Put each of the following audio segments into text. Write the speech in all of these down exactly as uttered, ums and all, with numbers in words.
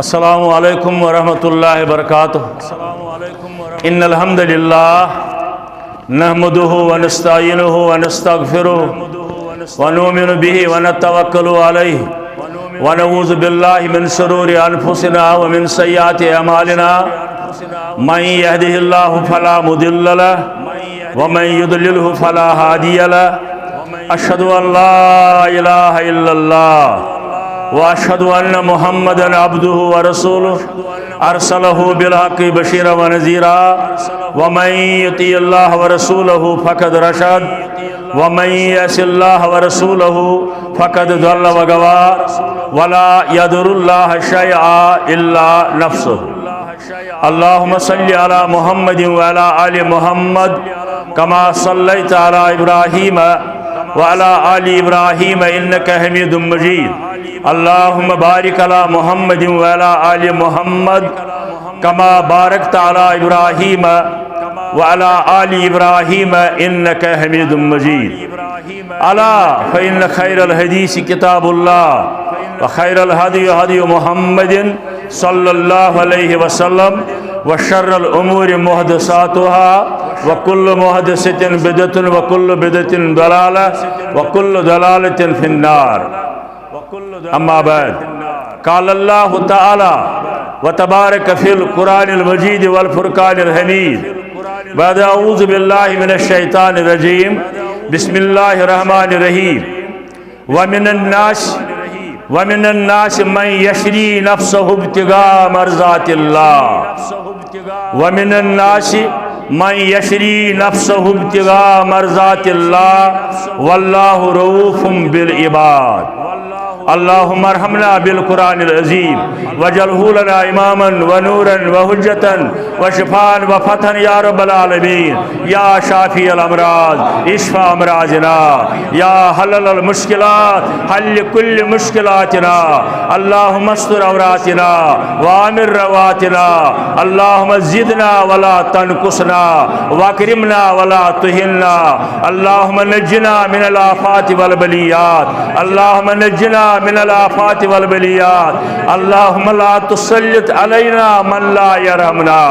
السلام عليكم ورحمة الله وبركاته. إن الحمد لله نحمده ونستعينه ونستغفره ونؤمن به ونتوكل عليه ونعوذ بالله من شرور أنفسنا ومن سيئات أعمالنا. من يهده الله فلا مضل له ومن يضلله فلا هادي له. أشهد أن لا إله إلا الله وأشهد أن محمدا عبده ورسوله أرسله بالحق بشيرا ونذيرا. ومن يطع الله ورسوله فقد رشد ومن يعص الله ورسوله فقد ضل وغوى. ولا يضر الله شيئا إلا نفسه. اللهم صل على محمد وعلى آل محمد كما صليت على إبراهيم وعلى آل إبراهيم إنك حميد مجيد. اللهم بارك على محمد وعلى آل محمد كما باركت على إبراهيم وعلى آل إبراهيم إنك حميد مجيد. ألا فإن خير الحديث كتاب الله وخير الهدي هدي محمد صلى الله عليه وسلم وشر الأمور محدثاتها وكل محدثة بدعة وكل بدعة ضلالة وكل ضلالة في النار. أما بعد، قال الله تعالى وتبارك في القرآن المجيد والفرقان الحميد بعد أعوذ بالله من الشيطان الرجيم. بسم الله الرحمن الرحيم. ومن الناس ومن الناس من يشري نفسه ابتغاء مرضات الله ومن الناس من يشري نفسه ابتغاء مرضات الله والله رؤوف بالعباد. اللهم ارحمنا بالقرآن العظيم واجعله لنا إماما ونورا وحجة وشفاء وفتحا يا رب العالمين. يا شافي الأمراض اشف أمراضنا، يا حلل المشكلات حل كل مشكلاتنا. اللهم استر عوراتنا وآمن رواتنا. اللهم زدنا ولا تنقصنا وأكرمنا ولا تهنا. اللهم نجنا من الآفات والبليات. اللهم نجنا من الآفات والبليات. اللهم لا تسلط علينا من لا يرحمنا.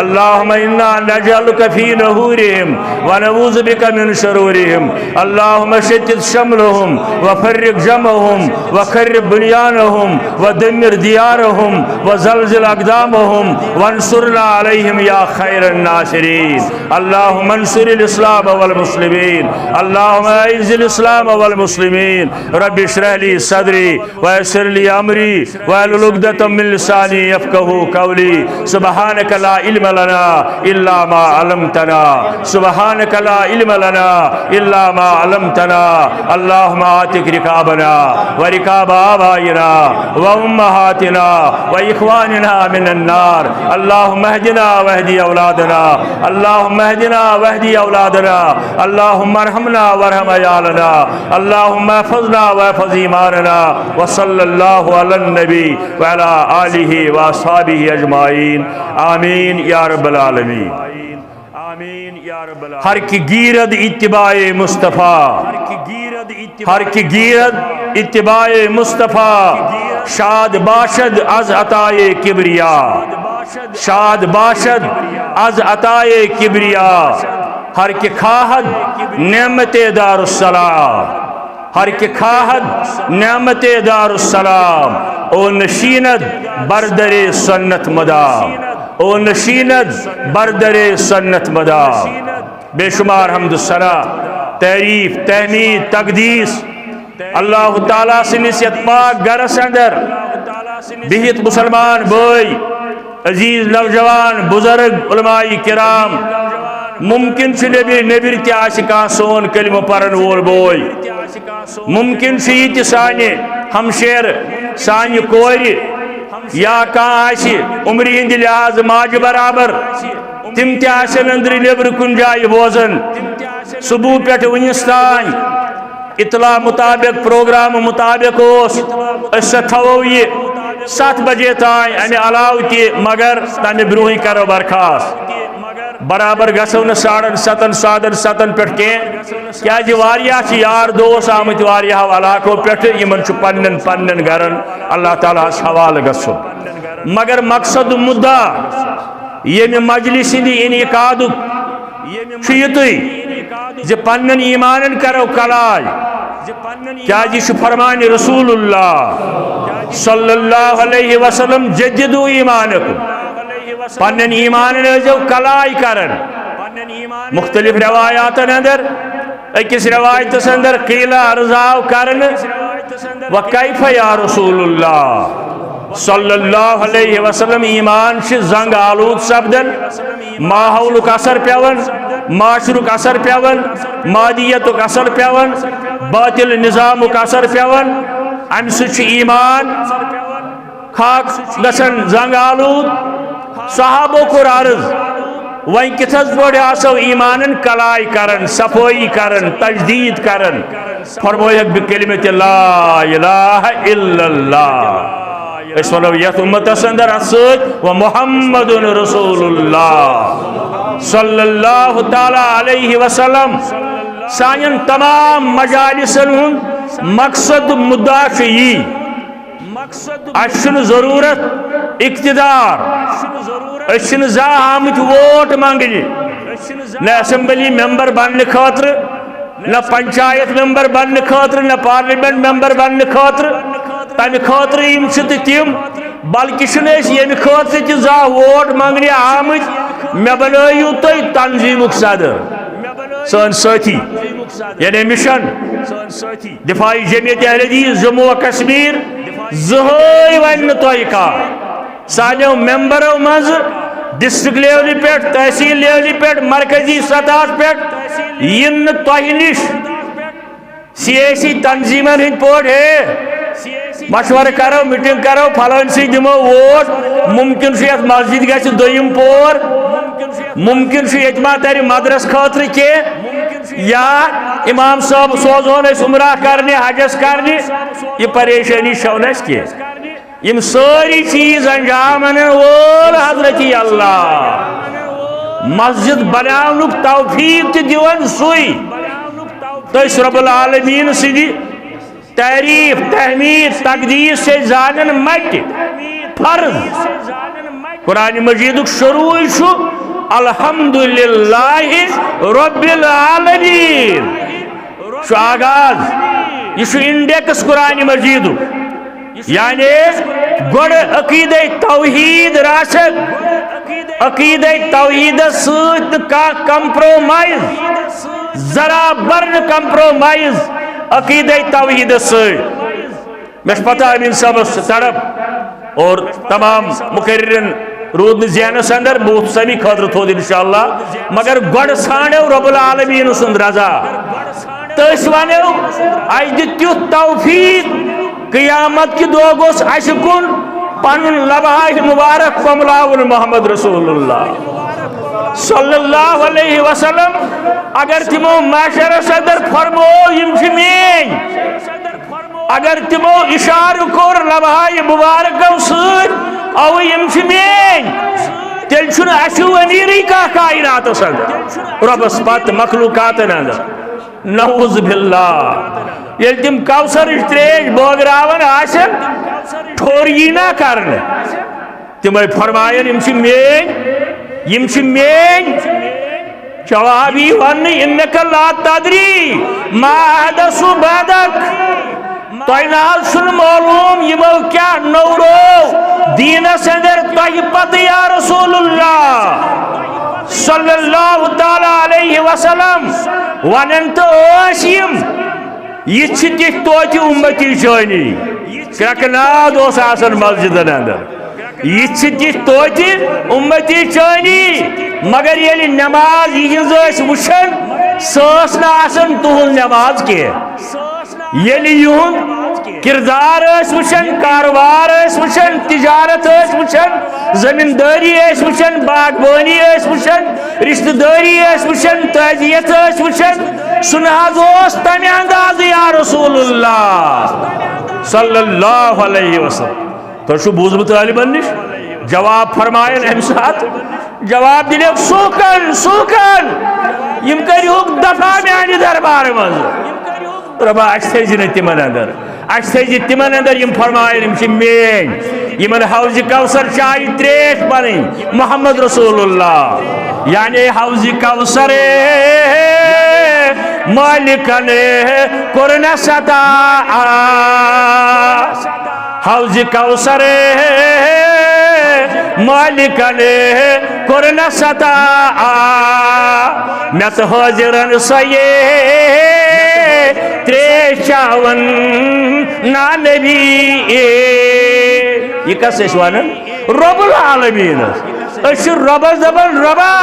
اللهم إنا نجعلك في نحورهم ونعوذ بك من شرورهم. اللهم شتت شملهم وفرق جمعهم وخرب بنيانهم ودمر ديارهم وزلزل أقدامهم وانصرنا عليهم يا خير الناصرين. اللهم انصر الإسلام والمسلمين. اللهم أعز الإسلام والمسلمين. رب اشرح لي صدري ويسر لي أمري واحلل عقدة من لساني يفقهوا قولي. سبحانك لا علم لنا إلا ما علمتنا. سبحانك لا علم لنا إلا ما علمتنا. اللهم أعتق رقابنا ورقاب آبائنا وأمهاتنا وإخواننا من النار. اللهم اهدنا واهد أولادنا. اللهم اهدنا واهد أولادنا. اللهم ارحمنا وارحم عيالنا. اللهم احفظنا واحفظ إيماننا. وصلى الله على النبي وعلى آله وأصحابه أجمعين. آمين يا رب العالمين. ہر کہ گیرد اتباع مصطفیٰ، ہر کہ گیرد اتباع مصطفیٰ، شاد باشد از عطائے کبریا، شاد باشد از عطائے کبریا، ہر کہ خواہد نعمت دارالسلام، ہر کہ خواہد نعمت دارالسلام، او نشیند بر در سنت مدام، او نشیند بر در سنت مدام۔ بے شمار حمد و ثنا، تعریف، تحمید، تقدیس اللہ تعالیٰ سٕنٛدِس یتھ پاک گرس اندر بِہِتھ مسلمان بٲے، عزیز نوجوان، بزرگ، علماء کرام، ممکن چھُ نبی نیٚبرۍ تہِ آسہِ کانٛہہ سون کلمہٕ پرن وول بوے، ممکن چھُ یہِ تہِ سانہِ ہمشیر، سانہِ کورِ، یا کانٛہہ آسہِ عمرِ ہٕنٛدِ لحاظ ماجہِ برابر، تِم تہِ آسن أنٛدرٕ نیٚبرٕ کُنہِ جایہِ بوزان۔ صبح پٮ۪ٹھ وُنِس تام اطلاع مطابق، پروگرام مطابق اوس، أسۍ سا تھاوو یہِ ستھ بجے تام، امہِ علاوٕ تہِ، مگر تمہِ برونٛہٕے کرو برخاست۔ برابر گژھو نہٕ ساڑن ستن، ساڑن ستن پٮ۪ٹھ کینٛہہ، کیازِ واریاہ چھِ یار دوس آمٕتۍ واریاہو علاقو پٮ۪ٹھٕ، یِمن چھُ پننٮ۪ن پننٮ۪ن گرن اللہ تعالیٰ ہس حوالہٕ گژھُن۔ مگر مقصد مدعا ییٚمہِ مجلس ہٕنٛدِ انعقادُک چھُ یِتُے زِ پننٮ۪ن ایمانن کرو کلاے، کیازِ یہِ چھُ فرمان رسول اللہ صلی اللہ علیہ وسلم، جددوا ایمانکم، پننٮ۪ن ایمانن ٲسۍزیو کلاے کران۔ مختلف روایاتن اندر، أکِس روایتس اندر قیل، عرض آو کرنہٕ، وکیف یا رسول اللہ صلی اللہ علیہ وسلم، ایمان چھِ زنگ آلود سپدان، ماحولُک اثر پٮ۪وان، معاشرُک اثر پٮ۪وان، مادیتُک اثر پٮ۪وان، باطل نظامُک اثر پٮ۪وان، امہِ سۭتۍ چھُ ایمان خاک گژھن زنگ آلود۔ صحابو کوٚر عرض، وۄنۍ کِتھ حظ پٲٹھۍ آسو ایمانن کلاے کران، صفٲیی کران، تجدید کران؟ فرمووُکھ بکلمۃ لا الہ الا اللہ۔ أسۍ ونو یتھ امتس اندر اتھ سۭتۍ، و محمد رسول اللہ صلی اللہ تعالی علیہ وسلم۔ سانٮ۪ن تمام مجالسن ہُنٛد مقصد مدعا چھُ یی، اَسہِ چھُنہٕ ضروٗرت اقتدار، أسۍ چھِنہٕ زانٛہہ آمٕتۍ ووٹ منٛگنہِ، نہ اسمبلی ممبر بننہٕ خٲطرٕ، نہ پنچایت ممبر بننہٕ خٲطرٕ، نہ پارلیمنٹ ممبر بننہٕ خٲطرٕ۔ تمہِ خٲطرٕ یِم چھِ تہٕ تِم، بلکہِ چھِنہٕ أسۍ ییٚمہِ خٲطرٕ تہِ زانٛہہ ووٹ منٛگنہِ آمٕتۍ، مےٚ بنٲیِو تُہۍ تنظیٖمُک صدر، سٲنۍ سٲتھی، یعنی مشن۔ دفاعی جمعیت اہل حدیث جموں و کشمیر زٕہٕے ونہِ نہٕ تۄہہِ کانٛہہ۔ سانیو ممبرو منٛزٕ ڈسٹرکٹ لیولہِ پٮ۪ٹھ، تحصیل لیولہِ پٮ۪ٹھ، مرکزی سطحس پٮ۪ٹھ یِن نہٕ تۄہہِ نِش سیٲسی تنظیٖمن ہٕنٛدۍ پٲٹھۍ، ہے، مشورٕ کرو، میٹنگ کرو، فلٲنۍ سٕے دِمو ووٹ، ممکن چھُ یتھ مسجد گژھِ دوٚیِم پور، ممکن چھُ ییٚتہِ ما ترِ مدرس خٲطرٕ کینٛہہ، یا امام صٲب سوزہون أسۍ عمرہ کرنہِ، حجس کرنہِ، یہِ پریشٲنی چھَو نہٕ اَسہِ کینٛہہ۔ یِم سٲری چیٖز انجام انن وول حضرت اللہ۔ مسجد بناونُک توفیق تہِ دِوان سُے۔ تٔسۍ رب العالمین سٕنٛدِ تعریف، تحمید، تقدیس چھِ أسۍ زانن مٹہِ فرض۔ قرآن مجیدُک شروع چھُ الحمدللہ رب العالمین۔ چھُ آغاز، یہِ چھُ انڈیکس قرآن مجیدُک۔ یعنی گۄڈٕ عقیدے توحید راسخ، عقیدے توحیدس سۭتۍ نہٕ کانٛہہ کمپرومائز، ذرا بر نہٕ کمپرومائز عقیدے توحیدس سۭتۍ۔ مےٚ چھِ پتہ امین صٲبس چھِ تڑپ اور تمام مقررن روٗد نہٕ ذہنس اندر، بہٕ ووٚتھُس امی خٲطرٕ تھوٚد انشاءاللہ، مگر گۄڈٕ ژھانڈو رب العالمین سُنٛد رضا۔ تہٕ أسۍ ونو، اسہِ دِ تیُتھ توفیق، قیامت کہِ دۄہ گوٚژھ اسہِ کُن پنُن لبہٕ ہائے مبارک پملاوُن محمد رسول اللہ صلی اللہ علیہ وسلم۔ اگر تِمو محشرس اندر فرموو، یِم چھِ میٲنۍ، اگر تِمو اشارٕ کوٚر لبہٕ ہائے مبارکو سۭتۍ، اوٕ یِم چھِ میٲنۍ، تیٚلہِ چھُنہٕ اَسہِ ہیوٗ أمیٖرٕے کانٛہہ کائناتس اندر، رۄبس پتہٕ مخلوقاتن اندر۔ نعوذ باللہ۔ ییٚلہِ تِم کوثرٕچ تریش بٲگراوان آسن، ٹھوٚر یی نا کرنہٕ۔ تِمے فرمایَن، یِم چھِ میٲنۍ، یِم چھِ میٲنۍ۔ جواب یی وننہٕ، انک لا تدری ما احدثوا بعدک۔ تۄہہِ نہ حظ چھُنہٕ معلوم یِمو کیٛاہ نوٚو روو دیٖنس اندر تۄہہِ پتہٕ یا رسول اللہ صلی اللہ تعالی علیہ وسلم۔ ونان تہٕ ٲسۍ یِم، یہِ چھِ تِتھۍ توتہِ اُمتی چٲنی۔ کرٛٮ۪کہٕ ناد اوس آسان مسجدن اندر۔ یہِ چھِ تِتھۍ توتہِ اُمتی چٲنی، مگر ییٚلہِ نماز یِہِنٛز ٲسۍ وٕچھان، سۄ ٲس نہٕ آسان تُہُنٛد نماز کینٛہہ۔ ییٚلہِ یِہُنٛد کردار ٲسۍ وٕچھان، کاروبار ٲسۍ وٕچھان، تجارت ٲسۍ وٕچھان، زمیٖندٲری ٲسۍ وٕچھان، باغبٲنی ٲسۍ وٕچھان، رشتہٕ دٲری ٲسۍ وٕچھان، تعزیت ٲسۍ وٕچھان، سُہ نہٕ حظ اوس تمہِ اندازٕ یا رسول اللہ صلی اللہ علیہ وسلم۔ تۄہہِ چھُو بوٗزمُت عالمن نِش؟ جواب فرمایَن اَمہِ ساتہٕ۔ جواب دِنُک سوٗکھن، سوٗکھن۔ یِم کٔرِہُکھ دفع میانہِ دربارٕ منٛز۔ رۄبا، اَسہِ تھٲیزِ نہٕ تِمن اندر۔ اَسہِ تھٲیزِ تِمن اندر، یِم فرمایَن، یِم چھِ میٲنۍ۔ یِمن حوض کوثر چاے تریش پنٕنۍ محمد رسول اللہ، یعنی حوض کوثر مالکن کوٚر نہ سطا۔ حوض کوثر مالکن کوٚر نہ سطا۔ مےٚ تہٕ حٲضِرن سۄ تریش چاوان نا نبی۔ یہِ کس ٲسۍ ونان؟ رب العالمینس۔ أسۍ چھِ رۄبس دپان، رۄبا،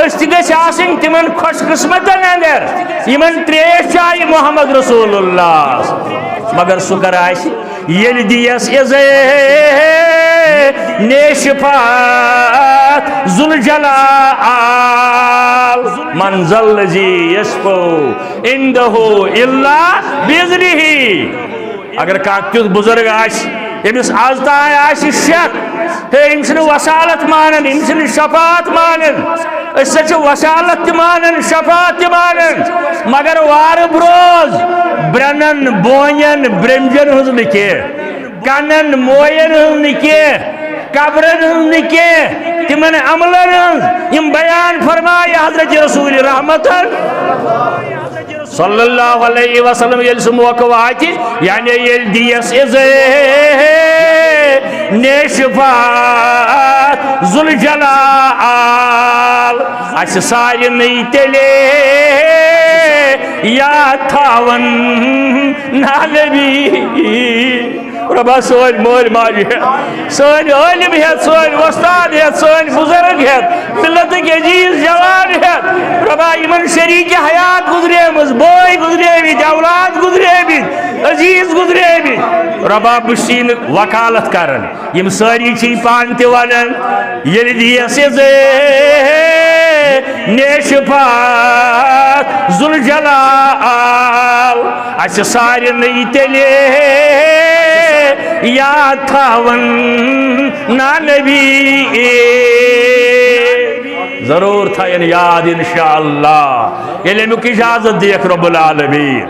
أسۍ تہِ گٔژھۍ آسٕنۍ تِمن خۄش قسمتن اندر، یِمن تریش چایہِ محمد رسول اللہ۔ مگر سُہ کر آسہِ، ییٚلہِ دِیس اِزے نے شفاعت ذوالجلال۔ من ذا الذی یشفع عندہ الا باذنہ۔ اگر کانٛہہ تیُتھ بُزرگ آسہِ، ییٚمِس از تام آسہِ شک، ہے، أمۍ چھِنہٕ وسالت مانان، أمۍ چھِنہٕ شفاعت مانان، أسۍ ہسا چھِ وسالت تہِ مانان، شفاعت تہِ مانان، مگر وارٕ بروز برٛنن، بونٮ۪ن، برٛمجن ہٕنٛز نہٕ کینٛہہ، کنن، موین ہٕنٛز نہٕ کینٛہہ، قبرن ہٕنٛز نہٕ کینٛہہ، تِمن عملن ہٕنٛز۔ یِم بیان فرمایہِ حضرت رسول رحمتن صلی اللہ علیہ وسلم، ییٚلہِ سُہ موقع واتہِ، یعنی ییٚلہِ دِیس اِزے نے شفاعت ذوالجلال، اسہِ سارنٕے تیٚلہِ یاد تھاوان نا نبی۔ رۄبا، سٲنۍ مٲلۍ ماجہِ ہٮ۪تھ، سٲنۍ عٲلِم ہٮ۪تھ، سٲنۍ وۄستاد ہٮ۪تھ، سٲنۍ بُزرگ ہٮ۪تھ، مِلتٕکۍ عزیٖز جوان ہٮ۪تھ۔ رۄبا، یِمن شریٖکہِ حیات گُزریمٕژ، بٲے گُزریمٕتۍ، اولاد گُزریمٕتۍ، عزیٖز گُزریمٕتۍ۔ رۄبا، بہٕ چھُسی نہٕ وکالت کران، یِم سٲری چھِ پانہٕ تہِ ونان، ییٚلہِ دِیس اِزے نے شفاعت ذوالجلال، اسہِ سارنٕے تیٚلہِ یاد تھاوان نا نبی۔ ضروٗر تھاین یاد انشاءاللہ، ییٚلہِ امیُک اجازت دِیکھ رب العالمین۔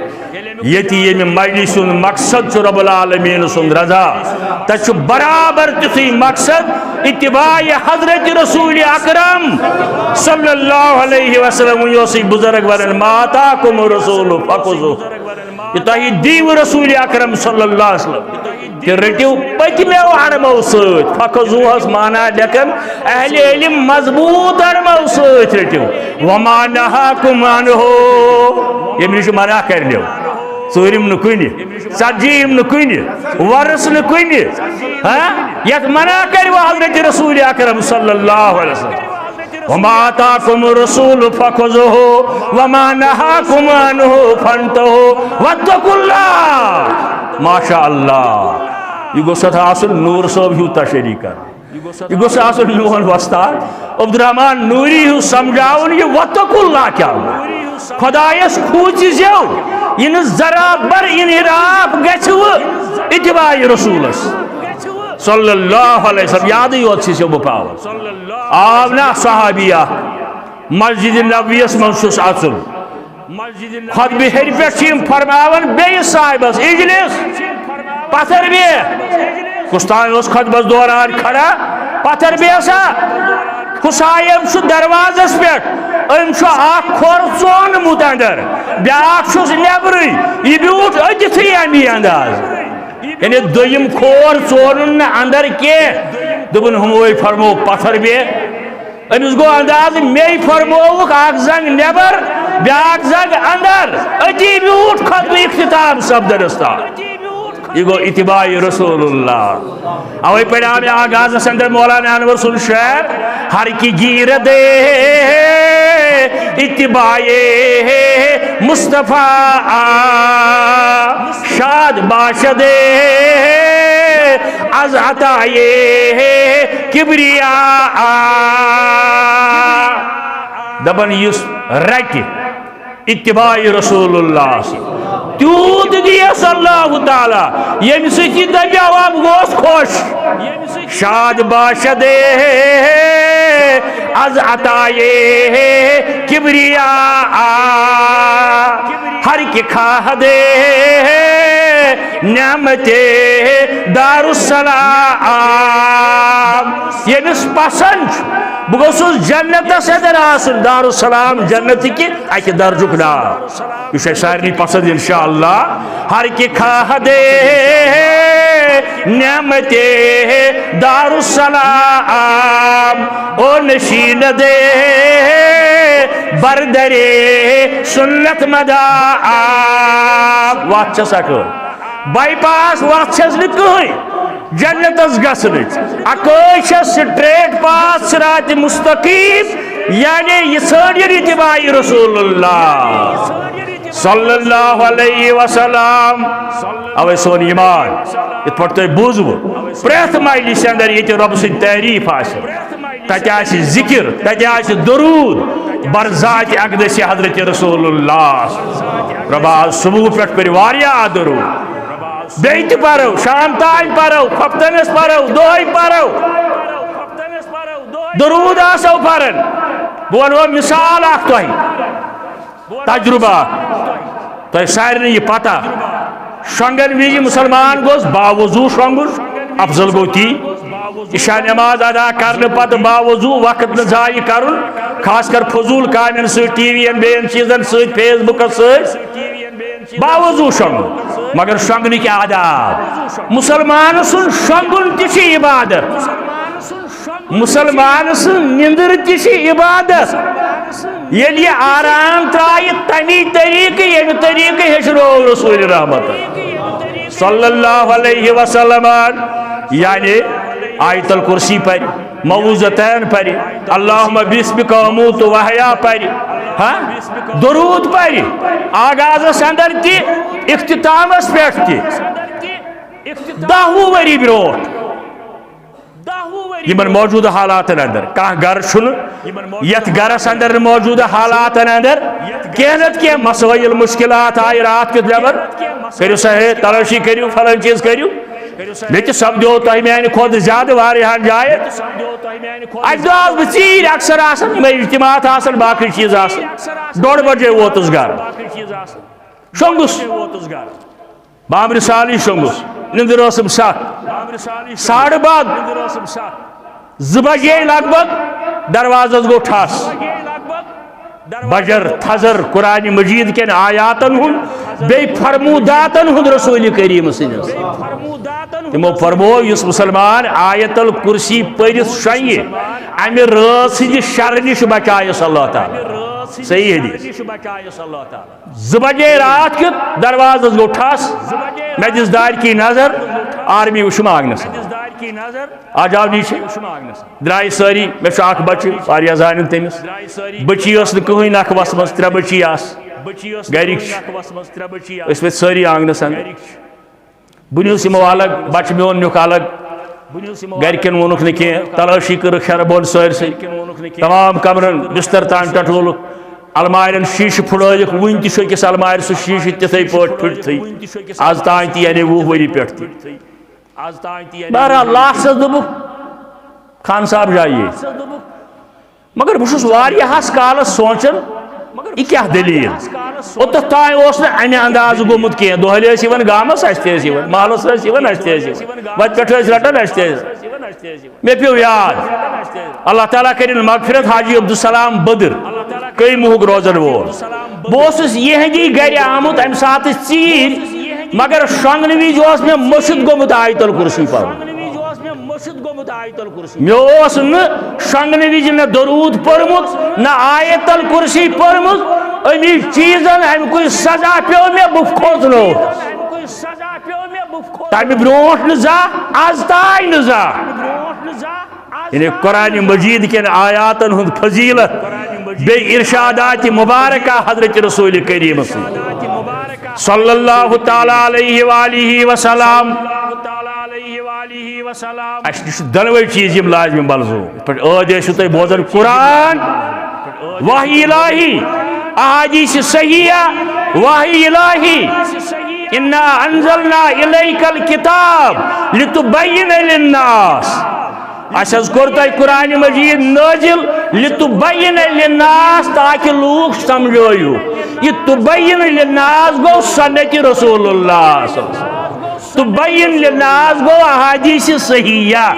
ییٚتہِ ییٚمہِ مجلسہِ ہُنٛد مقصد چھُ رب العالمین سُنٛد رضا، تَتہِ چھُ برابر تیُتھُے مقصد اتباع حضرت رسول اکرم صلی اللہ علیہ وسلم۔ وۄنۍ اوسُے بُزرگ ونان، ما آتاکم الرسول فخذوہ۔ یہِ تۄہہِ دِیِو رسول اکرم صلی اللہ علیہ وسلم، تہِ رٔٹِو پٔتمیو اڑمو سۭتۍ۔ فخذوہس معنی لیکھن اہل علم، مضبوط اڑمو سۭتۍ رٔٹِو۔ وما نہاکم عنہ، ییٚمہِ نِش منع کرنیو، ژوٗرِم نہٕ کُنہِ، ژتجی یِم نہٕ کُنہِ، ورس نہٕ کُنہِ۔ ہاں؟ یتھ منع کرِ وۄنۍ حضرت رسول اکرم صلی اللہ علیہ وسلم۔ وما آتاکم الرسول فخذوہ وما نہاکم عنہ فانتہوا واتقوا اللہ۔ ماشاء اللہ۔ یہِ گوٚژھ اتھ آسُن نوٗر صٲب ہیوٗ تشریح کرُن۔ یہِ گوٚژھ آسُن میون وۄستاد عبدالرحمان نوری ہیوٗ سمجھاوُن یہِ واتقوا اللہ کیٛاہ گوٚو۔ خۄدایس کھوٗژِزیو، یہِ نہٕ ذرا بر انحراف گژھِ وٕ اتباع رسولس صلی اللہ علیہ وسلم۔ یادٕے یوت چھِ سیو بہٕ پاوان۔ آو نا صحابی اکھ مسجد نبویس منٛز چھُس اژُن۔ خطبہِ ہیٚرِ پٮ۪ٹھ چھِ یِم فرماوان بیٚیِس صاحبس، اجلس، پتھر بیٚہہ۔ کُس تام اوس خطبس دوران کھڑا، پتھر بیٚہہ سا۔ کُس صاحب چھُ دروازس پٮ۪ٹھ، أمۍ چھُ اکھ کھۄر ژونمُت اندر، بیٛاکھ چھُس نٮ۪برٕے، یہِ بیوٗٹھ أتِتھٕے امی انداز۔ یعنی دوٚیِم کھور ژونُن نہٕ اندر کینٛہہ، دوٚپُن، ہُموے فرمو پتھر بیٚہہ۔ أمِس گوٚو انداز، مے فرمووُکھ اکھ زنگ نٮ۪بر، بیٛاکھ زنگ اندر۔ أتی بیوٗٹھ خطبہٕ اختتام سپدنس تام۔ یہِ گوٚو اتباع رسول اللہ۔ اوے پڑھا مےٚ آغازس اندر مولانا انور سُنٛد شعر، ہر کی گیرد اتباع مصطفیٰ، شاد باشد از عطائے کبریا۔ دپان یُس رٹہِ اتباع رسول اللہ، تیوٗت دِیس اللہ تعالیٰ، ییٚمہِ سۭتۍ یہِ دپہِ، عوام گوس خۄش۔ شاد باشد از عطائے کبریا، ہر کہ خواہد نعمت دار السلام۔ ییٚمِس پسند چھُ، بہٕ گوٚژھُس جنتس اندر آسُن، دار السلام، جنت کہِ اکہِ درجُک ناو۔ یہِ چھُ اَسہِ سارنٕے پسند انشاءاللہ۔ ہر کہِ خواہ دے نعمت دار السلام، او نشین دے بردرے سنت مدام۔ وتھ چھس اکھ، بائی پاس وتھ چھس نہٕ کٕہٕنۍ جنتس گژھنٕچ۔ اکٲے چھس سٹریٹ پاس صراط مستقیم، یعنی یہ ژھٲنٛڈِن اتباع رسول اللہ صلی اللہ علیہ وسلم۔ اوے سون ایمان، یتھ پٲٹھۍ تۄہہِ بوٗزوٕ، پرٛٮ۪تھ مجلسہِ اندر ییٚتہِ رۄبہٕ سٕنٛدۍ تعریٖف آسہِ، تتہِ آسہِ ذکر، تتہِ آسہِ درود بر ذات اقدس حضرت رسول اللہ۔ رۄبا، آز صبح پٮ۪ٹھ پٔرۍ واریاہ درود، بیٚیہِ تہِ پرو، شام تام پرو، خۄفتنس پرو، دۄہے پرو، درود آسو پران۔ بہٕ ونہو مثال اکھ تۄہہِ، تجربہ اکھ۔ تۄہہِ سارنٕے یہِ پتہ، شۄنٛگن وِزِ مسلمان گوٚژھ باوضوٗ شۄنٛگُن، افضل گوٚو تی۔ عشاء نماز ادا کرنہٕ پتہٕ باوضوٗ وقت نہٕ ضایع کرُن، خاص کر فضوٗل کامٮ۪ن سۭتۍ، ٹی وی ین، بیٚین چیٖزن سۭتۍ، فیس بُکس سۭتۍ۔ باوضوٗ شۄنٛگُن، مگر شۄنٛگنٕکۍ آداب۔ مسلمان سُنٛد شۄنٛگُن تہِ چھِ عبادت۔ مسلمان سٕنٛز نِندٕر تہِ چھِ عبادت۔ ییٚلہِ یہِ آرام ترٛایہِ، تَمی طریٖقہٕ، ییٚمہِ طریٖقہٕ ہیٚچھنوو رسول رحمت صلی اللہ علیہ وسلم، یعنی آیت الکرسی پرِ، معوذتین پرِ، اللہم بسمک اموت و احیا پرِ، ہاں، درود پرِ، آغازس اندر تہِ، اختتامس پٮ۪ٹھ تہِ۔ دَہ وُہ ؤری برونٛٹھ یِمن موجودٕ حالاتن اندر کانٛہہ گرٕ چھُنہٕ، یتھ گرس اندر نہٕ موجودٕ حالاتن اندر کینٛہہ نتہٕ کینٛہہ مسٲیل، مشکلات آیہِ راتھ کیُتھ نٮ۪بر، کٔرِو سا ہے تلٲشی، کٔرِو فلٲنۍ چیٖز کٔرِو۔ مےٚ تہِ سپدیو تۄہہِ میانہِ کھۄتہٕ زیادٕ واریاہن جاین۔ اکہِ دۄہ آس بہٕ ژیٖرۍ، اکثر آسان یِمے اجتماعات آسان، باقٕے چیٖز آسان، ڈوٚڈ بجے ووتُس گرٕ، شۄنٛگُس۔ بامرِ سالی شۄنٛگُس، نِندٕر ٲسٕم سَتھ۔ ساڑٕ باہ، زٕ بجے لگ بگ دروازس گوٚو ٹھس۔ بجر تھزر قرآن مجید کٮ۪ن آیاتن ہُنٛد، بیٚیہِ فرموداتن ہُنٛد رسول کریم سٕنٛدِس۔ تِمو فرموو، یُس مسلمان آیت الکرسی پٔرِتھ شۄنگہِ، امہِ رٲژ ہٕنٛدِ شرٕ نِش بچایس اللہ تعالیٰ۔ صحیح حدیث۔ زٕ بجے راتھ کیُتھ دروازس گوٚو ٹھس، مےٚ دِژ دارِ کی نظر، آرمی وٕچھُم آنگنس۔ آ جاو نیچے۔ درٛاے سٲری، مےٚ چھُ اکھ بچہٕ، واریاہ زانن تٔمِس۔ بچی ٲس نہٕ کٕہٕنۍ نکھٕ وژھمٕژ، ترٛےٚ بچی آسہٕ۔ گرِکۍ چھِ۔ ٲسۍ مٕتۍ سٲری آنگنس اندر۔ بہٕ نیوٗس یِمو الگ، بچہٕ میون نیوٗکھ الگ۔ گرِکٮ۪ن ووٚنُکھ نہٕ کینٛہہ، تلٲشی کٔرٕکھ ہیرٕ بۄن سٲرسٕے۔ تمام کمرن بستر تام ٹٹھولُکھ، المارٮ۪ن شیٖشہٕ پھُٹرٲوِکھ، وُنہِ تہِ چھُ أکِس المارِ سُہ شیٖشہٕ تِتھَے پٲٹھۍ پھُٹتھٕے۔ از تام تہِ، یعنی وُہ ؤری پٮ۪ٹھ تہِ۔ بہرحال، لاسٹس دوٚپُکھ، "خان صاحب جائیے۔" مگر بہٕ چھُس واریاہس کالس سونٛچان، یہِ کیٛاہ دٔلیٖل؟ اوٚتتھ تام اوس نہٕ امہِ اندازٕ گوٚمُت کینٛہہ۔ دۄہلہِ ٲسۍ یِوان گامس، اسہِ تہِ ٲسۍ یِوان، محلس ٲسۍ یِوان، اسہِ تہِ ٲسۍ یِوان، وتہِ پٮ۪ٹھ ٲسۍ رٹان، اسہِ تہِ ٲسۍ۔ مےٚ پیوٚو یاد، اللہ تعالیٰ کٔرِن مغفرت، حاجی عبدالسلام بدر، کٔہۍ موہُک روزن وول۔ بہٕ اوسُس یِہنٛدی گرِ آمُت امہِ ساتہٕ ژیٖرۍ، مگر شۄنٛگنہٕ وِزِ اوس مےٚ مٔشِتھ گوٚمُت آیت الکرسی پرُن۔ مےٚ اوس نہٕ شۄنٛگنہٕ وِزِ نہ درود پوٚرمُت، نہ آیت الکرسی پوٚرمُت۔ اَمی چیٖزن، اَمہِ کُے سزا پیوٚو مےٚ، بہٕ کھوژنووُس۔ تَمہِ برونٛٹھ نہٕ زانٛہہ، از تام نہٕ زانٛہہ۔ یعنی قرآن مجید کٮ۪ن آیاتن ہُنٛد فضیلت، بیٚیہِ ارشادات مبارکہ حضرت رسول کریم سٕنٛدۍ صلی اللہ تعالیٰ علیہ وآلہ وسلم۔ اسہِ نِش چھِ دۄنوَے چیٖز یِم لازمِ ملزوٗم۔ یِتھ پٲٹھۍ ٲدۍ ٲسِو تُہۍ بوزان قرآن، وحی الٰہی، احادیث صحیحہ، وحی الٰہی۔ انا انزلنا الیک الکتاب لتبین للناس۔ اسہِ حظ کوٚر تۄہہِ قرآن مجید نٲزِل لتبین للناس، تاکہِ لوٗکھ سمجھٲیِو۔ یہِ تبین للناس گوٚو سنت رسول اللہ صلی اللہ علیہ وسلم۔ تبین للناس گوٚو احادیث صحیحہ۔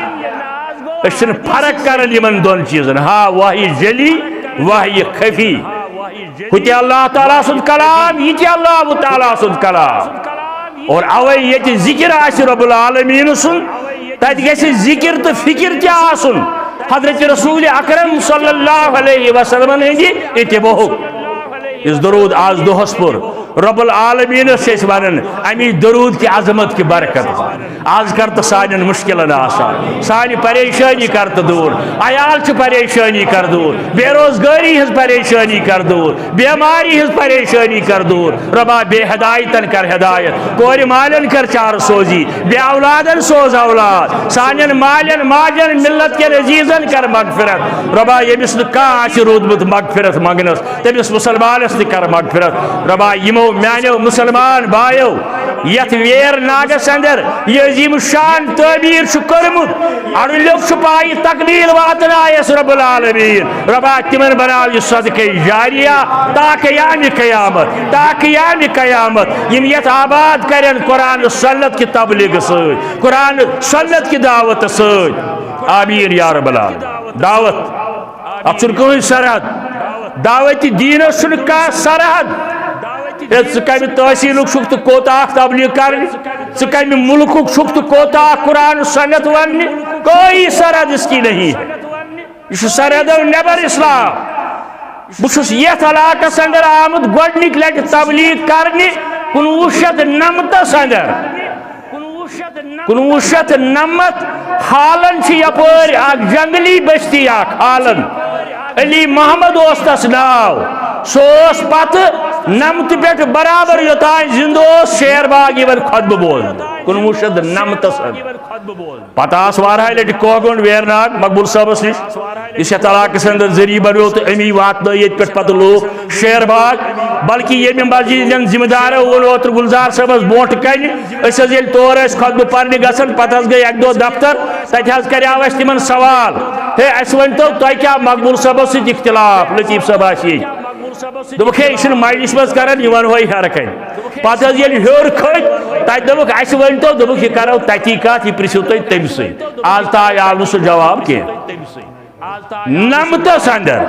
أسۍ چھِنہٕ فرق کران یِمن دۄن چیٖزن، ہا وحی جلی، وحی خفی۔ ہُہ تہِ اللہ تعالیٰ سُنٛد کلام، یہِ تہِ اللہ تعالیٰ سُنٛد کلام۔ اور اوے ییٚتہِ ذکر آسہِ رب العالمین سُنٛد، تتہِ گژھِ ذکر تہٕ فکر تہِ آسُن حضرت رسول اکرم صلی اللہ علیہ وسلمن ہٕنٛدِ اتباعُک۔ یُس درود آز دۄہس پوٚر، رب العالمینس چھِ أسۍ ونان، امی درود کی عظمت کی برکت۔ آز کر تہٕ سانٮ۪ن مشکلن آسان، سانہِ پریشٲنی کر تہٕ دوٗر، عیال چھِ پریشٲنی کر دوٗر، بے روزگٲری ہٕنٛز پریشٲنی کر دوٗر، بیماری ہٕنٛز پریشٲنی کر دوٗر۔ ربا بے ہدایتن کر ہدایت، کورِ مالٮ۪ن کر چارٕ سوزی، بے اولادن سوز اولاد، سانٮ۪ن مالٮ۪ن ماجن ملت کٮ۪ن عزیزن کر مغفرت۔ ربا ییٚمِس نہٕ کانٛہہ آسہِ روٗدمُت مغفرت منگنس، تٔمِس مسلمانس تہِ کر مغفرت۔ ربا یِمو میانیو مسلمان بایو یتھ ویر ناگس اندر یہِ عظیم شان تعمیر چھُ کوٚرمُت، اڑلیُک چھُ پایہِ تکمیل واتنایس رب العالمین۔ ربا تِمن بناو یہِ صدقے جاریہ، تا قیام قیامت، تا قیام قیامت۔ یِم یتھ آباد کرن قرآن سنت کی تبلیغ سۭتۍ، قرآن سنت کی دعوت سۭتۍ۔ آمین یا رب العالمین۔ دعوت، اتھ چھُنہٕ کٕہٕنۍ سرحد۔ دعوت دینس چھُنہٕ کانٛہہ سرحد۔ ہے، ژٕ کمہِ تحصیلُک چھُکھ تہٕ کوتاہ تبلیغ کرنہِ؟ ژٕ کمہِ ملکُک چھُکھ تہٕ کوتاہ قرآن سنت وننہِ؟ کوئی سرحد اس کی نہیں ہے۔ یہِ چھُ سرحدو نٮ۪بر اسلام۔ بہٕ چھُس یتھ علاقس اندر آمُت گۄڈنِکۍ لٹہِ تبلیغ کرنہِ کُنوُہ شیٚتھ نمتس اندر۔ کُنوُہ شیٚتھ نمتھ۔ حالن چھِ یپٲرۍ اکھ جنگلی بستی اکھ حالن۔ علی محمد اوس تس ناو۔ سُہ اوس پتہٕ نمتہٕ پٮ۪ٹھ برابر یوٚتام زندٕ اوس شیر باغ یِوان خطبہٕ بوزنہٕ۔ کُنوُہ شیٚتھ نمتس اندر۔ پتہٕ آس واریاہہِ لٹہِ کوہ گنڈ ویرناگ مقبول صٲبس نِش، یُس یتھ علاقس اندر ذٔریعہٕ بنیو تہٕ أمی واتنٲو ییٚتہِ پٮ۪ٹھ پتہٕ لوٗکھ شیر باغ۔ بلکہِ ییٚمہِ مسجد ہٕنٛدٮ۪ن ذمہٕ دارو ووٚن اوترٕ گلزار صٲبس برونٛٹھ کنہِ، أسۍ حظ ییٚلہِ تور ٲسۍ خطبہٕ پرنہِ گژھان، پتہٕ حظ گٔے اکہِ دۄہ دفتر، تتہِ حظ کریاو اسہِ تِمن سوال، ہے اسہِ ؤنۍ تو تۄہہِ کیٛاہ مقبول صٲبس سۭتۍ اختلاف، لطیف صٲب آسہِ ییٚتہِ۔ دوٚپُکھ، ہے، یہِ چھُنہٕ مجلس منٛز کران، یہِ ونہوے ہیرٕ کنہِ۔ پتہٕ حظ ییٚلہِ ہیوٚر کھٔتۍ، تتہِ دوٚپُکھ، اسہِ ؤنۍ تو، دوٚپُکھ، یہِ کرو تتی کتھ، یہِ پرژھِو تُہۍ تٔمۍ سٕے۔ آز تام آو نہٕ سُہ جواب کینٛہہ۔ نمتس اندر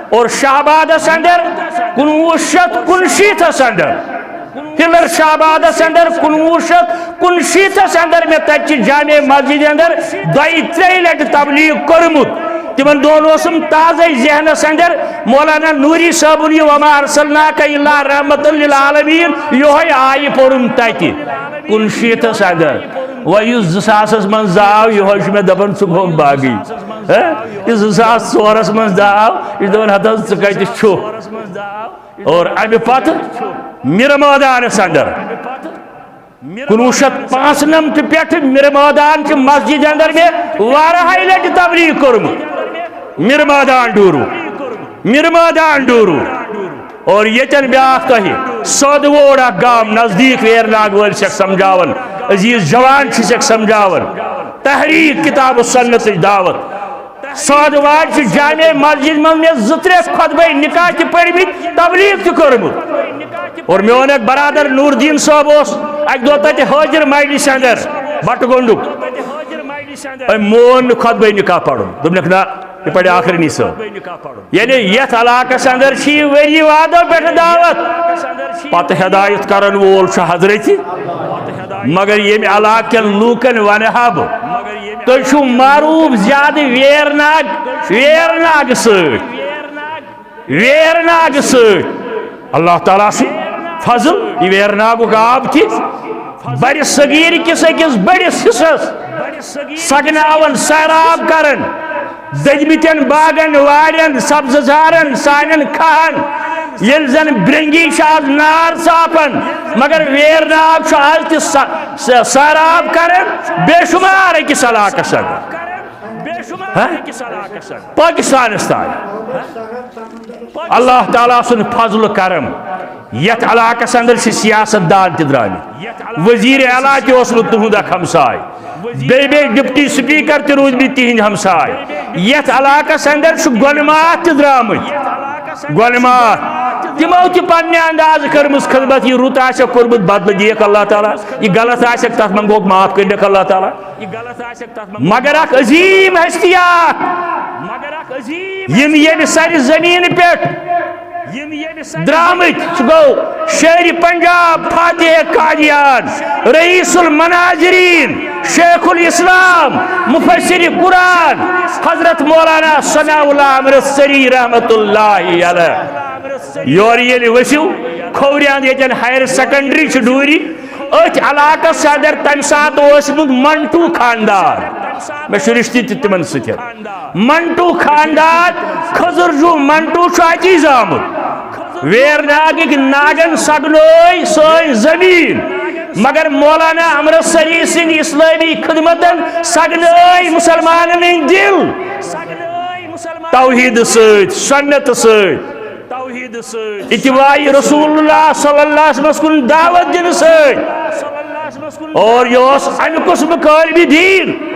اور شہبادس اندر کُنوُہ شیٚتھ کُنشیٖتھس اندر، ہلر شہبادس اندر کُنوُہ شیٚتھ کُنشیٖتھس اندر مےٚ تتہِ چہِ جامع مسجد اندر دۄیہِ ترٛیٚیہِ لٹہِ تبلیغ کوٚرمُت۔ تِمن دۄہن اوسُم تازے ذہنس اندر مولانا نوری صٲبُن یہِ وما ارسلناک الا رحمتا للعالمین، یِہوٚے آیہِ پوٚرُم تتہِ کُنشیٖتھس اندر۔ وۄنۍ یُس زٕ ساسس منٛز زاو، یِہوٚے چھُ مےٚ دپان، ژٕ گوٚو باغی۔ ہہ؟ یُس زٕ ساس ژورس منٛز زاو، یہِ چھُ دپان، ہتہٕ حظ، ژٕ کتہِ چھُکھ؟ اور امہِ پتہٕ میر مٲدانس اندر کُنوُہ شیٚتھ پانٛژھ نمتہٕ پٮ۪ٹھٕ میر مٲدان چہِ مسجد اندر مےٚ واریاہہِ لٹہِ تبلیغ کوٚرمُت۔ میر مٲدان ڈوٗرو، میر مٲدان ڈوٗرو۔ اور ییٚتٮ۪ن بیٛاکھ تۄہہِ سودٕ ووڑ اکھ گام نزدیٖک ویرناگ وٲلۍ چھکھ سمجھاوان، عزیز جوان چھِ چھکھ سمجھاوان، تحریک کتاب و سنتٕچ دعوت۔ سعد واج چھِ جامع مسجد منٛز مےٚ زٕ ترٛےٚ خطبے نکاح تہِ پٔرمٕتۍ، تبلیغ تہِ کوٚرمُت۔ اور میون اکھ برادر نور الدین صٲب اوس اکہِ دۄہ تتہِ حٲضِر مجلسہِ اندر، بٹہٕ گنڈُک۔ أمۍ مون نہٕ خطبے نکاح پرُن، دوٚپنکھ، نہ، یہِ پرِ آخرنی صٲب۔ یعنی یتھ علاقس اندر چھِ یہِ ؤری وادو پٮ۪ٹھٕ دعوت، پتہٕ ہدایت کرن وول چھُ حضرت، مگر ییٚمہِ علاقہٕ کٮ۪ن لوٗکن ونہٕ ہا بہٕ، تُہۍ چھِو معروف زیادٕ ویرناگ، ویرناگ سۭتۍ، ویرناگ سۭتۍ۔ اللہ تعالیٰ سُنٛد فضل، یہِ ویرناگُک آب تہِ بڑِ صغیر کِس أکِس بٔڑِس حصس سگناوان، سیراب کران۔ دٔدمٕتٮ۪ن باغن، وارٮ۪ن، سبزٕ زارن، سانٮ۪ن کھاہن، ییٚلہِ زن برنگی چھِ آز نار ژاپان، مگر ویرناگ چھُ آز تہِ سا-، سا-، سیراب کران بے شمار أکِس علاقس اندر۔ ہہ؟ پاکستانس تام۔ اللہ تعالیٰ سُنٛد فضل و کرم۔ یتھ علاقس اندر چھِ سیاست دان تہِ درٛامٕتۍ۔ وزیر اعلیٰ تہِ اوسمُت تُہُنٛد اکھ ہمساے۔ بیٚیہِ بیٚیہِ ڈپٹی سپیکر تہِ روٗدمٕتۍ تِہنٛدۍ ہمساے۔ یتھ علاقس اندر چھُ گۄلہٕ ماس تہِ درٛامٕتۍ۔ گۄلہٕ ماس۔ تِمو تہِ پننہِ اندازٕ کٔرمٕژ خدمت۔ یہِ رُت آسٮ۪کھ کوٚرمُت، بدلہٕ دِیَکھ اللہ تعالیٰ۔ یہِ غلط آسٮ۪کھ، تَتھ منٛگوکھ معاف کٔرِنَکھ اللہ تعالیٰ۔ مگر اکھ عظیم ہستی اکھ، یِم ییٚمہِ سرِ زمین پٮ۪ٹھ درامٕتۍ، سُہ گوٚو شیرِ پنجاب، فاتح قادیان، رئیس المناظرین، شیخ الاسلام، مفسر قرآن، حضرت مولانا ثناء اللہ امرتسری رحمت اللہ علیہ۔ یورٕ ییٚلہِ ؤسِو، کھوورِ اند ییٚتٮ۪ن ہایر سیکنڈری چھِ ڈوٗرِ، أتھۍ علاقس اندر تمہِ ساتہٕ اوسمُت منٹو خاندان۔ مےٚ چھُ رشتہٕ تہِ تِمن سۭتۍ۔ منٹو خاندان، خضر جوٗ منٹو چھُ اتی زامُت۔ ویرناگٕکۍ ناگن سگنٲے سٲنۍ زمین، مگر مولانا امرتسری سٕنٛدِ اسلٲمی خدمتن سگنٲے مسلمانن ہٕنٛدۍ دل۔ توحید سۭتۍ، سنت سۭتۍ، اتباع رسول اللہ صلی اللہ علیہ وسلم کُن دعوت دِنہٕ سۭتۍ۔ اور یہِ اوس امہِ قٕسمُک عالمِ دین۔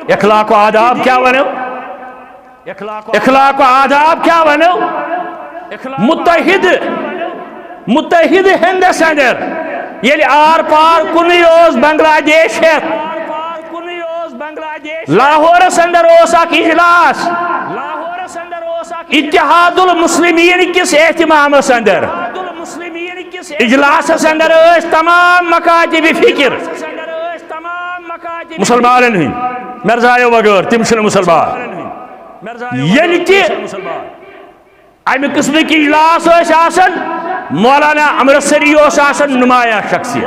اخلاق و آداب کیا ونو؟ اخلاق و آداب کیا ونو؟ متحد، متحد ہندس اندر ییٚلہِ آر پار کُنُے اوس بنگلہ دیش ہٮ۪تھ، لاہورس اندر اوس اکھ اجلاس، اتحاد المسلمین کِس اہتمامس اندر۔ اجلاسس اندر ٲسۍ تمام مکاتب فکر مسلمانن ہٕنٛدۍ، مرزایو بغٲر، تِم چھِنہٕ مسلمان۔ ییٚلہِ تہِ امہِ قٕسمٕکۍ اجلاس ٲسۍ آسان، مولانا امرتسری اوس آسان نمایاں شخصیت۔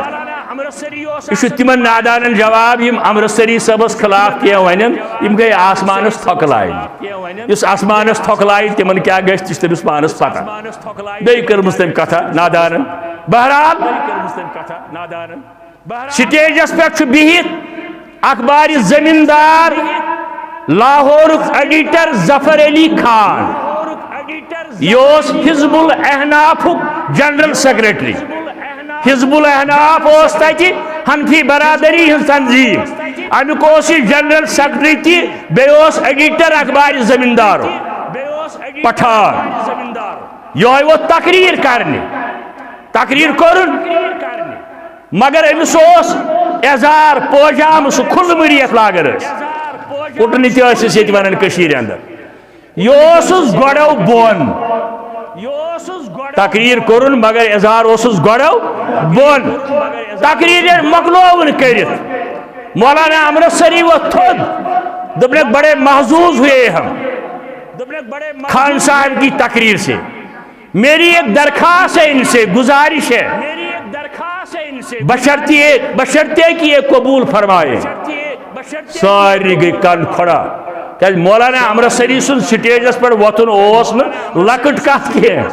یہِ چھُ تِمن نادانن جواب، یِم امرتسری صٲبس خلاف کینٛہہ ونن، یِم گٔے آسمانس تھۄکہٕ لاینہِ۔ یُس آسمانس تھۄکہٕ لایہِ، تِمن کیٛاہ گژھِ، تہِ چھُ تٔمِس پانس پتہ۔ بیٚیہِ کٔرمٕژ تٔمۍ کتھا نادانن۔ بہرحال، سٹیجس پٮ۪ٹھ چھُ بِہِتھ اخبارِ زمیندار، لاہورُک ایڈیٹر ظفر علی خان۔ یہِ اوس حزب الاحنافُک جنرل سیکرٹری۔ حزب الاحناف اوس تتہِ حنفی برادری ہٕنٛز تنظیٖم۔ امیُک اوس یہِ جنرل سیکرٹری تہِ، بیٚیہِ اوس ایڈیٹر اخبارِ زمیندارُک پٹھان۔ یِہوٚے ووت تقریر کرنہِ۔ تقریر کوٚرُن۔ مگر أمِس اوس یزار پٲجامہٕ، سُہ کھُلہٕ مٔرۍ یَتھ لاگان ٲسۍ۔ کُٹنہٕ تہِ ٲسِس ییٚتہِ وَنان کٔشیٖرِ اندر۔ یہِ اوسُس گۄڈَو بۄن۔ تقریر کوٚرُن، مگر یزار اوسُس گۄڈَو بۄن۔ تقریر ییٚلہِ مۄکلٲوٕن کٔرِتھ، مولانا امرتسری ووٚتھ تھوٚد۔ دوٚپنَکھ، "بڑے محظوظ ہوئے ہم خان صاحب کی تقریر سے۔" میری ایک درخواست ہے ان سے، گزارش ہے، بشرطیے، بشرطیے کہ یہ قبول فرمائے۔ ساری گٔے کن کھڑا۔ کیازِ مولانا امرتسری سُنٛد سٹیجس پٮ۪ٹھ وۄتھُن اوس نہٕ لۄکٕٹ کتھ کینٛہہ۔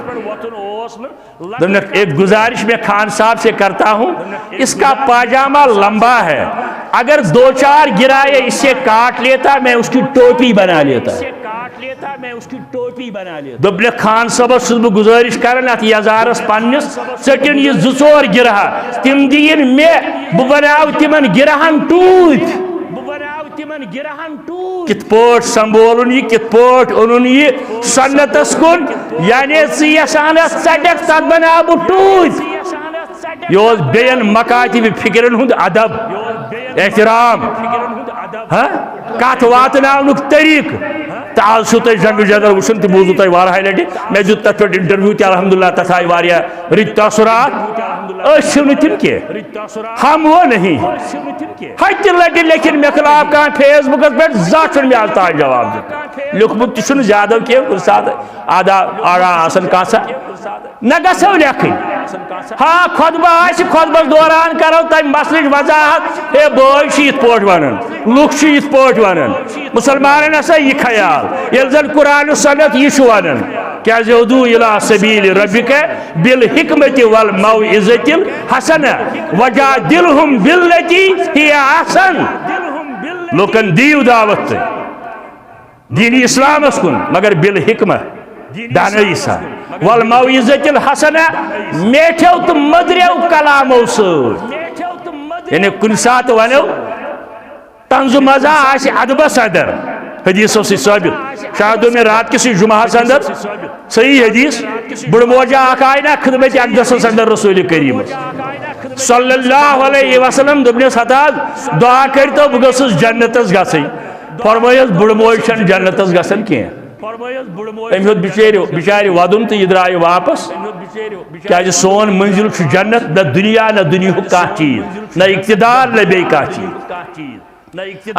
دوٚپنَکھ، "ایک گزارش میں خان صاحب سے کرتا ہوں، اس کا پاجامہ لمبا ہے، اگر دو چار گرائے اس سے کاٹ لیتا، میں اس کی ٹوپی بنا لیتا۔" دوٚپنَکھ، "خان صٲبَس چھُس بہٕ گُزٲرِش کران، اَتھ یَزارَس پنٛنِس ژٔٹِن یہِ زٕ ژور گِرہا، تِم دِیِن مےٚ، بہٕ بَناوٕ تِمَن گِرہَن ٹوٗپۍ۔" کِتھ پٲٹھۍ سنبھولُن یہِ، کِتھ پٲٹھۍ اوٚنُن یہِ سنتَس کُن، یعنی ژٕ یَژھان ٲس ژَٹَکھ، تَتھ بَناوٕ بہٕ ٹوٗپۍ۔ یہِ اوس بیٚیَن مکاتِبِ فِکرَن ہُنٛد ادب، احترام۔ ہاں؟ کتھ واتناونُک طریقہٕ۔ تہٕ آز چھُو تۄہہِ جنگ جدل وٕچھُن، تہِ بوٗزوٕ تۄہہِ واریاہہِ لٹہِ۔ مےٚ دیُت تتھ پٮ۪ٹھ انٹرویو تہِ، الحمدللہ، تتھ آیہِ واریاہ رٕتۍ تاثرات۔ أسۍ چھِو نہٕ تِم کینٛہہ، ہم وہ نہیں۔ ہتہِ لٹہِ لیکھِن مےٚ خلاف کانٛہہ فیس بُکس پٮ۪ٹھ، زانٛہہ چھُنہٕ مےٚ آز تام جواب دیُتمُت۔ لیوٚکھمُت تہِ چھُنہٕ زیادٕ کینٛہہ، کُنہِ ساتہٕ آدھا آڑا آسان کانٛہہ سا۔ نہ گژھو لیکھٕنۍ۔ ہاں، خطبہ آسہِ، خطبس دوران کرو تمہِ مسلٕچ وضاحت، ہے، بٲے چھِ یِتھ پٲٹھۍ ونان، لُکھ چھِ یِتھ پٲٹھۍ ونان، مسلمانن ہسا یہِ خیال، ییٚلہِ زن قرآن و سنت یہِ چھُ ونان، کیازِ ادعو الی سبیل ربک بالحکمت والموعظۃ الحسنہ وجادلہم بالتی ہی احسن۔ لوکن دِیِو دعوت تُہۍ۔ دین اسلامس کُن، مگر بالحکمہ، دانٲیی سان۔ والموعظۃ الحسنہ، میٹھیو تہٕ مٔدریو کلامو سۭتۍ۔ یعنی کُنہِ ساتہٕ ونو، طنز مزاح آسہِ ادبس اندر، حدیثو سۭتۍ ثٲبت۔ شاید دوٚپ مےٚ رات کِسٕے جمعہس اندر، صحیح حدیث، بٕڑٕ موجا اکھ آیہِ نا خدمت اقدسس اندر رسول کریمس صلی اللہ علیہ وسلم، دوٚپنس، ہتا دعا کٔرتو بہٕ گٔژھٕس جنتس گژھٕنۍ۔ فرمٲیس، بٕڑٕ موج چھنہٕ جنتس گژھان کینٛہہ۔ أمۍ ہیوٚت بِچٲرِ، بِچارِ وَدُن تہٕ یہِ درٛایہِ واپس۔ کیٛازِ سون مٔنزِل چھُ جنت، نہ دُنیا، نہ دُنیاہُک کانٛہہ چیٖز، نہ اقتدار، نہ بیٚیہِ کانٛہہ چیٖز۔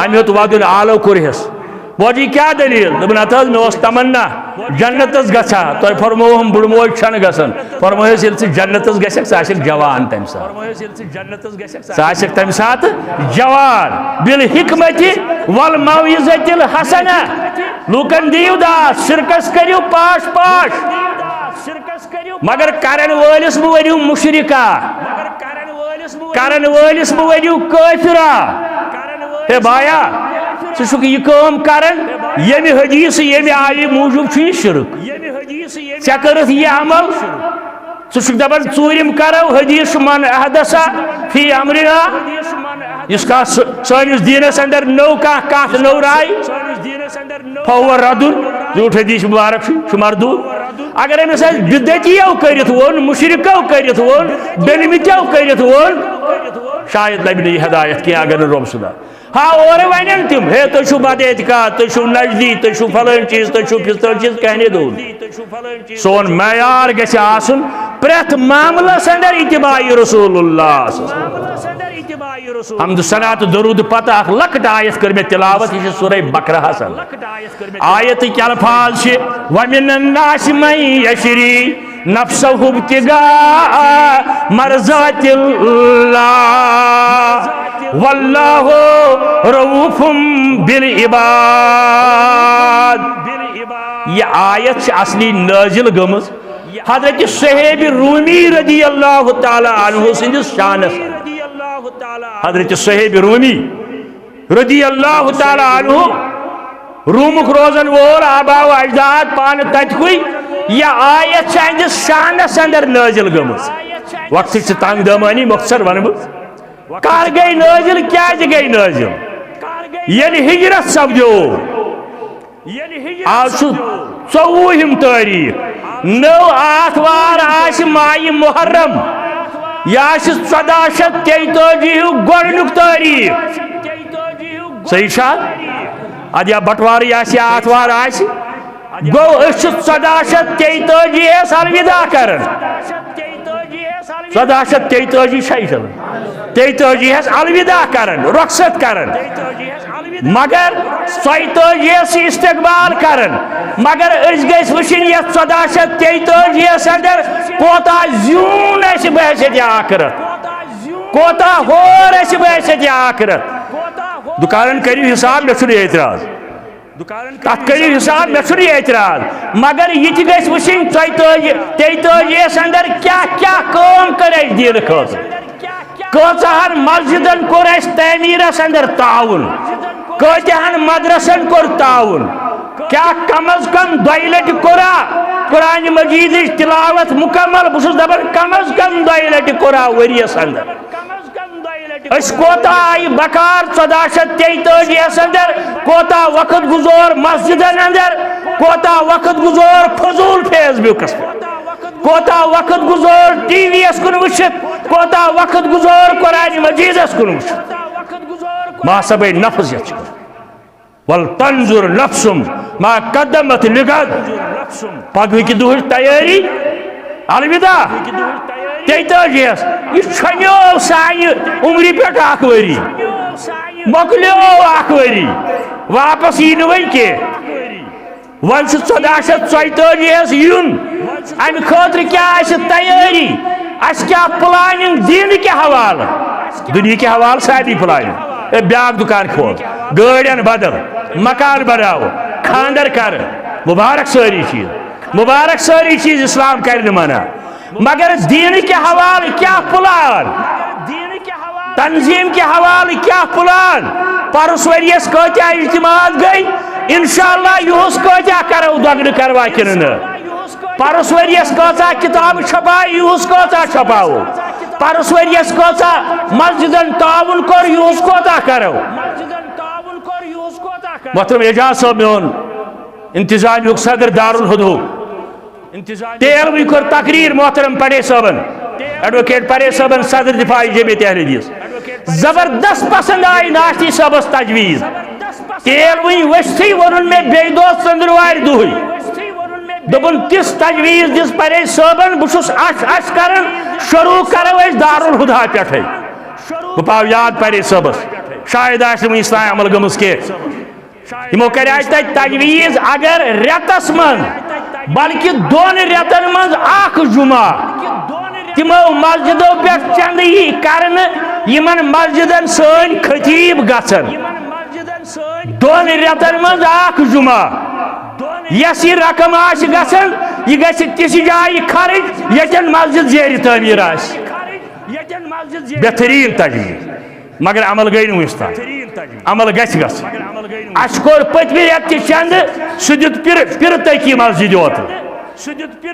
أمۍ ہیوٚت وَدُن، آلو کوٚرہَس۔ "موجی، کیٛاہ دٔلیٖل؟" دوٚپُن، "ہَتہٕ حظ، مےٚ اوس تمنا جنتس گژھٕ ہا، تۄہہِ فرمووُم بٕڑٕ موج چھَنہٕ گژھان۔" فرمٲیِس، "ییٚلہِ ژٕ جنتس گژھکھ، ژٕ آسکھ جوان تَمہِ ساتہٕ۔" ژٕ آسکھ تمہِ ساتہٕ جوان۔ بالحکمت والموعظۃ الحسنہ۔ لوٗکن دِیِو داد، شرکس کٔرِو پاش پاش۔ مگر کرن وٲلِس مہٕ ؤنِو مشرکا، کرن وٲلِس مہٕ ؤنِو کٲفرا۔ ہے بایا، ژٕ چھُکھ یہِ کٲم کران، ییٚمہِ حدیث، ییٚمہِ آیہِ موٗجوٗب چھُ یہِ شرک۔ ژےٚ کٔرٕتھ یہِ عمل، ژٕ چھُکھ دپان ژوٗرِم کرو، حدیث چھُ من احدث فی امرنا، یُس کانٛہہ سٲ-، سٲنِس دیٖنس اندر نٔو کانٛہہ کتھ، نٔو راے، فہو ردُن، زیوٗٹھ حدیث مبارک چھُ، چھُ مردود۔ اگر أمِس اَسہِ بدعتیو کٔرِتھ ووٚن، مشرکو کٔرِتھ ووٚن، بیٚنمٕتیو کٔرِتھ ووٚن، شاید لبہِ نہٕ یہِ ہدایت کینٛہہ اگر نہٕ رۄب سُنٛد آسہِ۔ ہا، اورٕ ونن تِم، "ہے، تُہۍ چھِو بدعتکار، تُہۍ چھِو نجدی، تُہۍ چھِو فلٲنۍ چیٖز، تُہۍ چھِو فستٲنۍ چیٖز"، کہنے دوٗن۔ سون معیار گژھِ آسُن پرٛٮ۪تھ معاملس اندر اتباع رسول اللہ۔ حمد ثنا تہٕ درود پتہٕ اکھ لۄکٕٹ آیت کٔر مےٚ تلاوت، یہِ چھِ سورہ بقرہس اندر۔ آیتٕکۍ الفاظ چھِ، "ومن الناس من یشری نفسہ ابتغاء مرضات اللہ واللہ رؤوف بالعباد۔" یہ آیت چھِ اصلی نازل گٔمٕژ حضرت صہیب رومی رضی اللہ تعالیٰ عنہ سٕنٛدِس شانس۔ حضرت صہیب رومی رضی اللہ تعالیٰ عنہ، رومُک روزن وول، آبا و اجداد پانہٕ تتہِ کُے، یہِ آیت چھِ أہنٛدِس شانس اندر نٲزِل گٔمٕژ۔ وقتٕچ چھِ تنگ دٲمٲنی، مۄختصر ونہٕ بہٕ۔ کر گٔے نٲزِل، کیازِ گٔے نٲزِل؟ ییٚلہِ ہجرت سپدیو، آز چھُ ژوٚوُہِم تٲریٖخ، نٔو آتھوار آسہِ ماہِ محرم، یہِ آسہِ ژۄداہ شیٚتھ تیٚتٲجی ہُک گۄڈٕنیُک تٲریٖخ۔ صحیح چھا؟ ادٕ یا بٹوارٕے آسہِ یا آتھوار آسہِ، گوٚو أسۍ چھِ ژۄداہ شیٚتھ تیٚتٲجی ہس الوداع کران۔ ژۄداہ شیٚتھ تیٚتٲجی چھے چلان، تیٚتٲجی ہس الوداع کران، رۄخصت کران۔ مگر ژۄیتٲجی ہس چھِ استقبال کران۔ مگر أسۍ گٔژھۍ وٕچھِنۍ یتھ ژۄداہ شیٚتھ تیٚتٲجی ہس اندر کوتاہ زیوٗن اَسہِ بحیثیت آخرت، کوتاہ ہور اَسہِ بحیثیت آخرت۔ دُکانن کٔرِو حساب، مےٚ چھُنہٕ اعتراض۔ تتھ کٔرِو حساب، مےٚ چھُنہٕ یہِ اعتراض، مگر یہِ تہِ گژھِ وٕچھِنۍ، ژۄیتٲجی، تیٚتٲجی یس اندر کیٛاہ کیٛاہ کٲم کٔر اَسہِ دیٖنہٕ خٲطرٕ؟ کۭژاہن مسجدن کوٚر اَسہِ تعمیٖرس اندر تعاوُن؟ کۭتیاہن مدرسن کوٚر تعاوُن؟ کیٛاہ کم از کم دۄیہِ لٹہِ کوٚرا قرآن مجیدٕچ تلاوت مکمل؟ بہٕ چھُس دپان، کم از کم دۄیہِ لٹہِ کوٚرا ؤریس اندر؟ أسۍ کوتاہ آیہِ بکار ژۄداہ شیٚتھ تیٚتٲجی یس اندر، کوتاہ وقت گُزور مسجدن اندر، کوتاہ وقت گُزور فضول فیس بُکس پٮ۪ٹھ، کوتاہ وقت گُزور ٹی وی یس کُن وٕچھِتھ، کوتاہ وقت گُزور قرآن مجیدس کُن وٕچھِتھ۔ محاسبے نفس یتھ چھُ۔ "ولتنظر نفس ما قدمت لغد۔" پگہٕکہِ دُہٕچ تیٲری، الوداع۔ تیٚتٲجی یس، یہِ چھۄنیو سانہِ عمرِ پٮ۪ٹھ اکھ ؤری، مۄکلیو اکھ ؤری، واپس یی نہٕ وۄنۍ کینٛہہ۔ وۄنۍ چھُ ژۄداہ شیٚتھ ژۄیتٲجی ہس یُن۔ امہِ خٲطرٕ کیٛاہ آسہِ تیٲری؟ اسہِ کیٛاہ پلاننگ دیٖنہٕ کہِ حوالہٕ؟ دُنیا کہِ حوالہٕ ساری پلاننگ۔ اے، بیٛاکھ دُکان کھول، گٲڑۍ اَن بدل، مکان بناو، خاندر کر، مبارک سٲری چیٖز، مبارک سٲری چیٖز، اسلام کرِ نہٕ منع۔ مگر دیٖنہٕ کہِ حوالہٕ کیٛاہ پلان؟ تنظیٖم کہِ حوالہٕ کیٛاہ پلان؟ پرُس ؤرۍ یس کۭتیاہ اجتماعات گٔے؟ انشاءاللہ یُہُس کۭتیاہ کرو، دۄگنہٕ کروا کِنہٕ نہٕ؟ پرُس ؤرۍ یس کۭژاہ کتابہٕ چھپایہِ، یُہُس کۭژاہ چھپاوو؟ پرُس ؤرۍ یس کۭژاہ مسجدن تعاوُن کوٚر، یُہُس کوتاہ کرو؟ محترم اعجاز صٲب، میون انتظامیُک صدر دارالہدہُک، تیل وٕنۍ کٔر تقریر محترم پرے صٲبن، ایڈووکیٹ پرے صٲبن، صدر دفاع جمعیت اہل حدیث۔ زبردست پسند آیہِ ناشتی صٲبس تجویز۔ تیل وٕنۍ ؤسۍتھٕے ووٚنُن مےٚ بیٚیہِ دۄہ ژٔنٛدٕروارِ دۄہٕے۔ دوٚپُن، تِژھ تجویز دِژ پرے صٲبن، بہٕ چھُس اَچھ اَچھ کران، شروع کرو أسۍ دارالہدہ پٮ۪ٹھے۔ بہٕ پاو یاد پرے صٲبس، شاید آسہِ نہٕ وٕنہِ سانہِ عمل گٔمٕژ کینٛہہ۔ یِمو کریاے تتہِ تجویز، اگر رٮ۪تس منٛز، بلکہِ دۄن رٮ۪تن منٛز اکھ جمعہ تِمو مسجدو پٮ۪ٹھ چندٕ یی کرنہٕ، یِمن مسجدن سٲنۍ خطیب گژھن۔ دۄن رٮ۪تن منٛز اکھ جمعہ۔ یۄس یہِ رقم آسہِ گژھان، یہِ گژھِ تِژھِ جایہِ خرٕچ، ییٚتٮ۪ن مسجد زیرِ تعمیٖر آسہِ۔ بہترین تجویز، مگر عمل گٔے نہٕ وُنِس تام۔ عمل گژھِ گژھُن۔ اَسہِ کوٚر پٔتمہِ رٮ۪تہٕ تہِ چندٕ، سُہ دیُت پِرٕ، پِرٕ تٔکی مسجد اوترٕ۔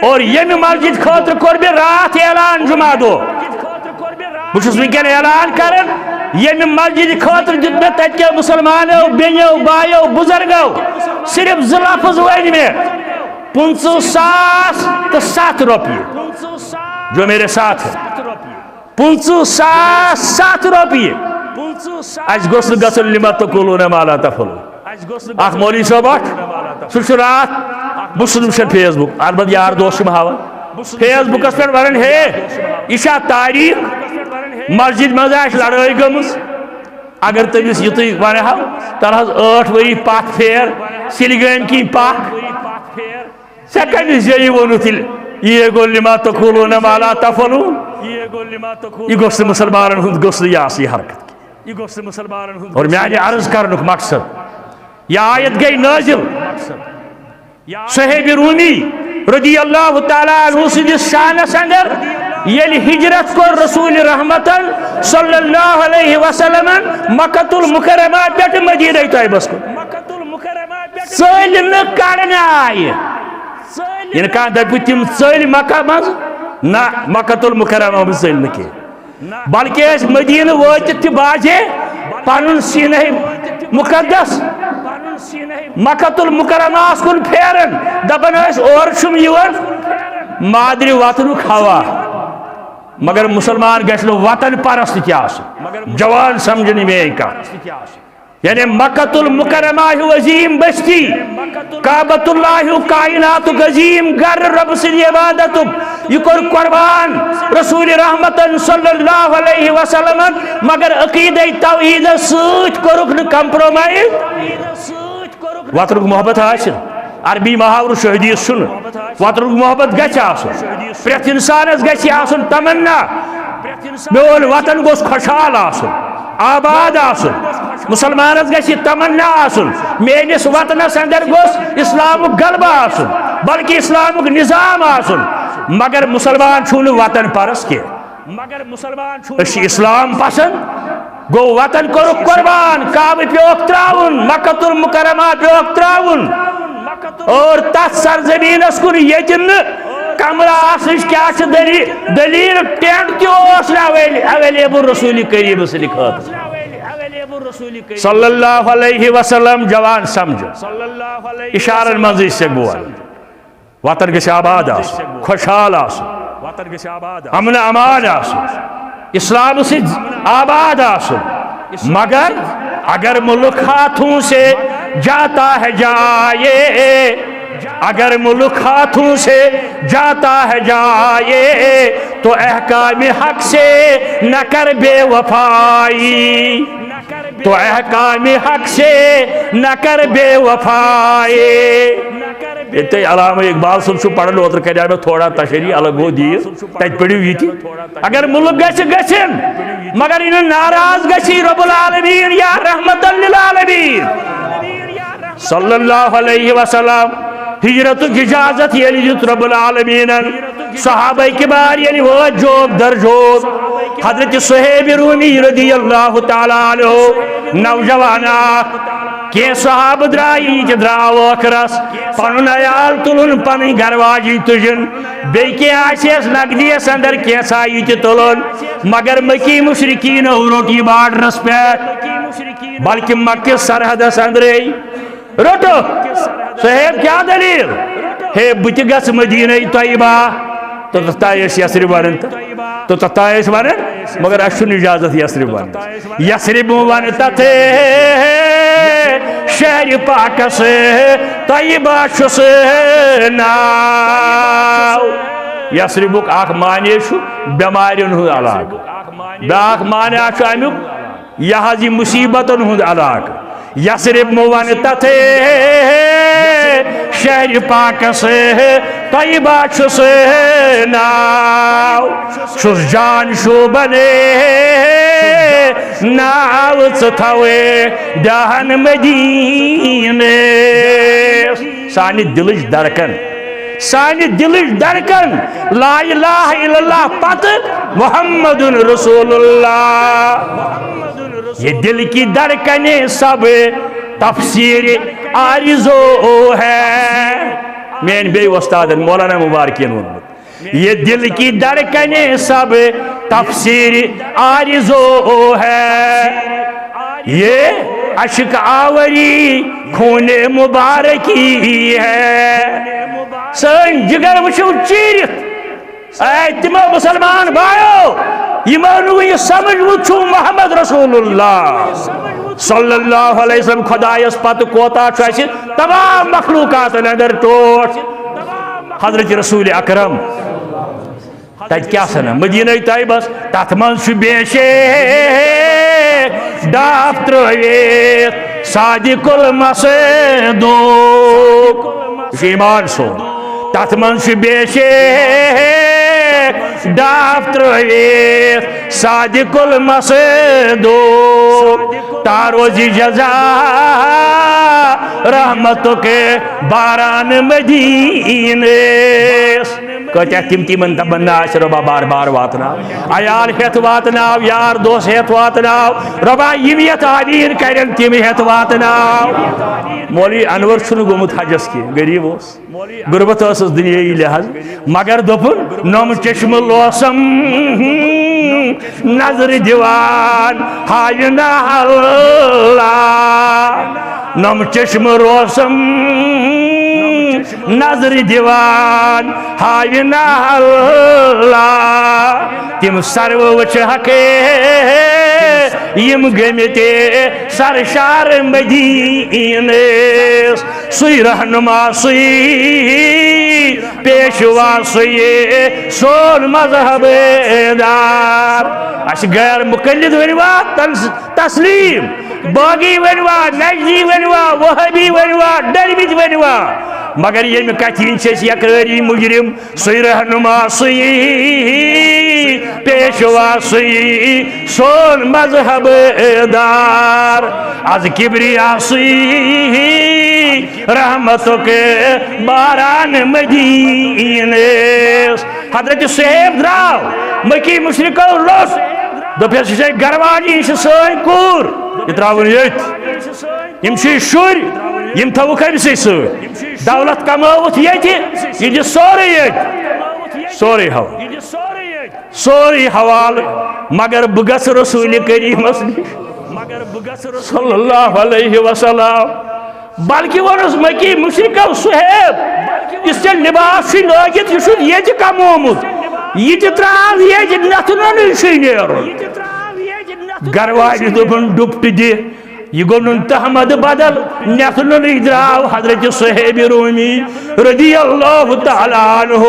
اور ییٚمہِ مسجد خٲطرٕ کوٚر مےٚ راتھ اعلان جمعہ دۄہ۔ بہٕ چھُس وٕنکٮ۪ن اعلان کران، ییٚمہِ مسجد خٲطرٕ دیُت مےٚ تتہِ کٮ۪و مسلمانو، بیٚنیو، بایو، بزرگو صرف زٕ لفظ ؤنۍ مےٚ، پٕنٛژٕہ ساس تہٕ ستھ رۄپیہِ۔ جو میرے ساتھ ہے۔ پٕنٛژٕہ ساس ستھ رۄپیہِ۔ اَسہِ گوٚژھ نہٕ گژھُن لما تقولون ما لا تفعلون۔ اکھ مولوی صٲب اکھ، سُہ چھُ راتھ، بہٕ چھُس وٕچھان فیس بُک، اَتھ منٛز یار دوس چھُم ہاوان فیس بُکَس پٮ۪ٹھ وَنان، ہے، یہِ چھا تاریٖخ؟ مسجد منٛز آسہِ لڑٲے گٔمٕژ۔ اگر تٔمِس یُتُے وَنہٕ ہا، تَلہٕ حظ ٲٹھ ؤری پَتھ پھیر، سِلہِ گٲمۍ کِنۍ پَکھ۔ ژےٚ کَمہِ ذٔریعہٕ ووٚنُتھ تیٚلہِ، یہِ گوٚو لما تقولون ما لا تفعلون؟ یہِ گوٚژھ نہٕ مُسلمانَن ہُنٛد، گوٚژھ نہٕ یہِ آسٕنۍ یہِ حرکت۔ اور میانہِ عرض کرنُک مقصد، یہِ آیت گٔے نٲزِل صہیب رومی رضی اللہ تعالیٰ عنہ سٕنٛدِس شانس اندر، ییٚلہِ ہجرت کوٚر رسول رحمتن صلی اللہ علیہ وسلمن مکۃ المکرمہ پٮ۪ٹھ مدینہ طیبس کُن۔ ژٔلۍ نہٕ کڑنہٕ آیہِ۔ ییٚلہِ کانٛہہ دَپہِ تِم ژٔلۍ مکہ منٛز، نہ، مکۃ المکرمہ منٛز ژٔلۍ نہٕ کینٛہہ۔ بلکہ ٲسۍ مدینہ وٲتِتھ تہِ باسے پنُن سینہ مقدس۔ مکۃ المکرمہ ہس کُن پھیران، دپان ٲسۍ، اورٕ چھُم یِوان مادری وطنُک ہوا۔ مگر مسلمان گژھِ نہٕ وطن پرست تہِ آسُن۔ جوان سمجھن یہِ میٲنۍ کتھ۔ یعنی مکۃ المکرمہ ہیو عظیم بستی، کعبۃ اللہ ہیو کائناتک عظیم گھر، رب سٕنٛدِ عبادتُک، یہِ کوٚر قربان رسول رحمتن صلی اللہ علیہ وسلمن، مگر عقیدہ توحیدس سۭتۍ کوٚرُکھ نہٕ کمپرومائز۔ وطنُک محبت آسہِ، عربی محاورٕ چھُ، حدیث چھُنہٕ، وطنُک محبت گژھِ آسُن، پرٛٮ۪تھ انسانس گژھِ آسُن تمنا، میون وطن گوٚژھ خۄشحال آسُن، آباد آسُن۔ مسلمانس گژھِ یہِ تمنا آسُن، میٲنِس وطنس اندر گوٚژھ اسلامُک غلبہٕ آسُن، بلکہ اسلامُک نظام آسُن۔ مگر مسلمان چھُنہٕ وطن پرست کینٛہہ۔ أسۍ چھِ اسلام پسند۔ گوٚو وطن کوٚرُکھ قربان، کعبہٕ پیوکھ تراوُن، مکۃ المکرمہ پیوکھ تراوُن۔ اور تتھ سرزمینس کُن ییٚتہِ نہٕ کمرٕ آسنٕچ کیٛاہ چھِ دٔلی-، دٔلیٖل؟ ٹینٹ تہِ اوس نہٕ اویل-، اویلیبل رسول کریم سٕنٛدِ خٲطرٕ۔ صلی اللہ علیہ وسلم۔ جوان سمجھو، اشارن منٛزٕے چھِ بول۔ وطن گژھِ آباد آسُن، خۄشحال آسُن، امن امان آسُن، اسلام سۭتۍ آباد آسُن۔ مگر اگر ملک ہاتھوں سے جاتا ہے جائے، اگر ملک ہاتھوں سے جاتا ہے جائے، تو احکام حق سے نہ کر بے وفائی، تو احکام حق سے نہ کر بے وفائی۔ ییٚتہِ علامہ اقبال صٲب چھُ پران، اوترٕ کریٛاو مےٚ تھوڑا تشریح، الگ گوٚو دیٖر، تتہِ پٔرِو یہِ تہِ۔ اگر مُلک گژھِ گژھِن، مگر یہِ نہٕ ناراض گژھِ رب العالمین یا رحمت للعالمین۔ صلی اللہ علیہ وسلم۔ ہجرتُک اجازت ییٚلہِ دیُت رب العالمینن، صحابہ کبار ییٚلہِ وٲتۍ جوب در جوب، حضرت صہیب رومی رضی اللہ تعالیٰ عنہ، نوجوان اکھ، کینٛہہ صحابہٕ درٛاے، یہِ تہِ درٛاو ٲخرس، پنُن عیال تُلُن، پنٕنۍ گرٕ واجِنۍ تُجِن، بیٚیہِ کینٛہہ آسہِ اَسہِ نقدیس اندر کینٛژھا یہِ تہِ تُلُن، مگر مکی مشرکینو روٚٹ یہِ بارڈرس پٮ۪ٹھ، بلکہِ مکہ سرحدس اندرے۔ روٚٹُکھ۔ صاحب، کیٛاہ دٔلیٖل؟ ہے، بہٕ تہِ گژھٕ مدینہ طیبہ۔ تہٕ تَتھ تام ٲسۍ یثرب وَنان تہٕ، تہٕ تَتھ تام ٲسۍ وَنان، مگر اَسہِ چھُنہٕ اجازت یثرب وَننَس۔ یثرب وَنہٕ تَتھ شہرِ پاکَس، طیبہ چھُس ناو۔ یثربُک اَکھ معنی چھُ بٮ۪مارٮ۪ن ہُنٛد علاقہٕ، بیٛاکھ معنی چھُ اَمیُک یہِ حظ یہِ مُصیٖبتَن ہُنٛد علاقہٕ۔ یثرب مہٕ وَنہٕ تَتھ شہرِ پاکَس، طیبہ چھُس ناو۔ چھُس جان شوبن ناو ژٕ تھاوے دہن مدیٖنہٕ۔ سانہِ دِلٕچ دھڑکن، سانہِ دِلٕچ دھڑکن، لا الہ الا اللہ پتہٕ محمد رسول اللہ۔ یہ دل کی دھڑکنیں سب تفسیر آرزو ہے۔ میٲنۍ بیٚیہِ وۄستادن مولانا مبارکین ووٚنمُت، یہ دل کی دھڑکنیں سب تفسیر آرزو ہے، یہ اشک آوری خون مبارکی ہے۔ سٲنۍ جگر وٕچھِو چیٖرِتھ۔ اے تِمو مُسلمان بایو، یِمو نہٕ وۄنۍ یہِ سمجھ وُچھ چھُ محمد رسول اللہ صلی اللہ علیہ وسلم خۄدایس پتہٕ کوتاہ چھُ اَسہِ تمام مخلوقاتن اندر ٹوٹھ۔ حضرت رسول اکرم تتہِ کیٛاہ سنا مدینہ طیبس، تتھ منٛز چھُ بے شک ڈاپھ ترٲوِتھ صادق المصدوق۔ یہِ چھُ ایمان سون۔ تتھ منٛز چھُ بے شک ڈاپھ ترٲوِتھ صادق المصدوق۔ تاروزِ جزا رحمتُک باران مدیٖنس۔ کۭتیاہ تِم تِمن تمنا آسہِ رۄبا بار بار واتناو، عیال ہٮ۪تھ واتناو، یار دوس ہٮ۪تھ واتناو، رۄبا یِم یتھ آمیٖن کرن تِم ہٮ۪تھ واتناو۔ مولوی انور چھُنہٕ گوٚمُت حجس کینٛہہ، غریب اوس، غربت ٲسٕس دُنیٲیی لحاظ، مگر دوٚپُن، نۄم چشمہٕ لوسم نظرِ دِوان ہاوِ نہ اللہ۔ نۄم چشمہٕ روسم نظرِ دِوان ہاوِ نہ اللہ۔ تِم سرو وٕچھ حقے یِم گٔمٕتۍ سرشار مدیٖنس۔ سُے رہنما سُے پیشوا سُے سون مذہب دار۔ اَسہِ غیر مقلد ؤنِوا تنس-، تسلیم، باغی ؤنِوا، نجدی ؤنِوا، وہابی ؤنِوا، ڈرمٕتۍ ؤنِوا، مگر ییٚمہِ کتھِ ہِنٛدۍ چھِ أسۍ یکرٲری مجرم۔ سُے رہنما سُے پیشوا سُے سون مذہب دار۔ از کبریا سُے رحمتُک باران مدیٖنس۔ حضرت صہیب درٛاو، مکی مشرکو لوٚژھ، دوٚپُس، یہِ چھے گرٕ واجِنۍ، یہِ چھِ سٲنۍ کوٗر، یہِ ترٛاوُن ییٚتۍ۔ یِم چھِ شُرۍ، یِم تھاوُکھ أمۍ سٕے سۭتۍ۔ دولت کمٲوٕتھ ییٚتہِ، یہِ دِ سورُے ییٚتہِ۔ سورُے حوالہٕ۔ سورُے حوالہٕ۔ مگر بہٕ گژھٕ رسول کریٖمس نِش صلی اللہ علیہ وسلم۔ بلکہِ ووٚنُس مکی مشرکو، صہیب، یُس ژےٚ لباس چھُے لٲگِتھ، یہِ چھُ ییٚتہِ کمومُت۔ یہِ تہِ ترٛاو ییٚتہِ، نٮ۪تھ نوٚنُے چھُے نیرُن۔ گرٕ واجہِ دوٚپُن، ڈُپٹہٕ دِ۔ یہِ گوٚو نُن تہٕ احمد بدل، نٮ۪تھ نُنٕے درٛاو حضرت صہیب رومی رضی اللہ تعالیٰ عنہ۔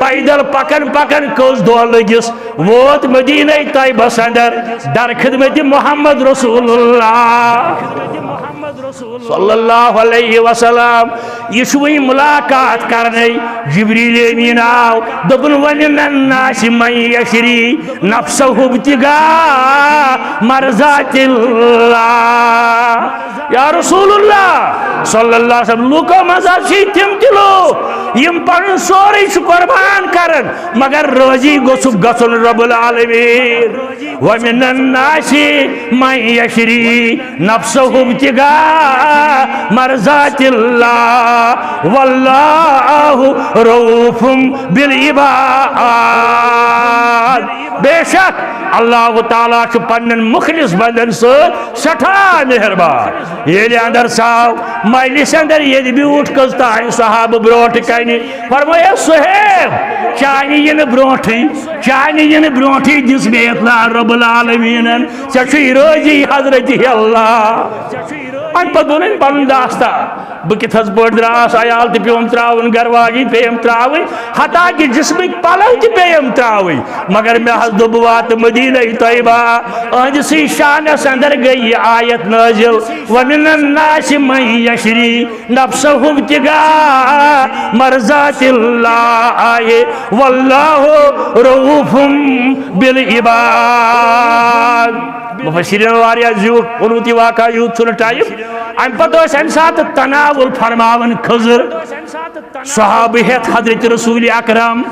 پیدل پکان پکان کٔژ دۄہ لٔگِس، ووت مدینہ طیبس اندر، در خدمت محمد رسول اللہ صلی اللہ علیہ وسلم۔ یہِ چھُ وۄنۍ ملاقات کرنے۔ جبریل امین آو، دوٚپُن، ومن الناس من یشری نفسہ ابتغاء مرضات اللہ۔ یا رسول اللہ صلی اللہ علیہ وسلم، لوٗکو منٛز حظ چھِ تِم تہِ لوٗکھ، یِم پنُن سورُے چھِ قربان کران، مگر رٲضی گوٚژھُکھ گژھُن رب العالمین۔ ومن الناس من یشری نفسہ ابتغاء مرضات اللہ۔ واللہ رؤوف بالعباد۔ بے شک اللہ تعالیٰ چھُ پننٮ۪ن مخلص بندن سۭتۍ سٮ۪ٹھاہ مہربان۔ ییٚلہِ اندر ژاو، مجلس اندر ییٚلہِ بیوٗٹھ، کٔژ تام صحابہٕ برونٛٹھ کنہِ، فرمٲیس، صہیب، چانہِ یِنہٕ برونٛٹھٕے، چانہِ یِنہٕ برونٛٹھٕے دِژ مےٚ اطلاع رب العالمینن، ژےٚ چھُے رٲضی حضرت اللہ۔ امہِ پتہٕ ووٚن أمۍ پنُن داستان، بہٕ کِتھ حظ پٲٹھۍ درٛاس، عیال تہِ پیوٚم ترٛاوُن، گرٕ واجِنۍ پیٚیَم ترٛاوٕنۍ، حتیٰ کہِ جسمٕکۍ پلو تہِ پیٚیَم ترٛاوٕنۍ، مگر مےٚ حظ دوٚپ، بہٕ واتہٕ مدینہ طیبہ۔ أہنٛدسٕے شانس اندر گٔے یہِ آیت نٲزِل، ومن الناس من یشری نفسہ ابتغاء مرضات اللہ واللہ رؤوف بالعباد۔ مفسرین واریاہ زیوٗٹھ، قنوٗتی واقعہ یوٗت چھُنہٕ ٹائم۔ امہِ پتہٕ ٲسۍ امہِ ساتہٕ تناول فرماوان خضر، صحابہٕ ہٮ۪تھ حضرت رسول اکرم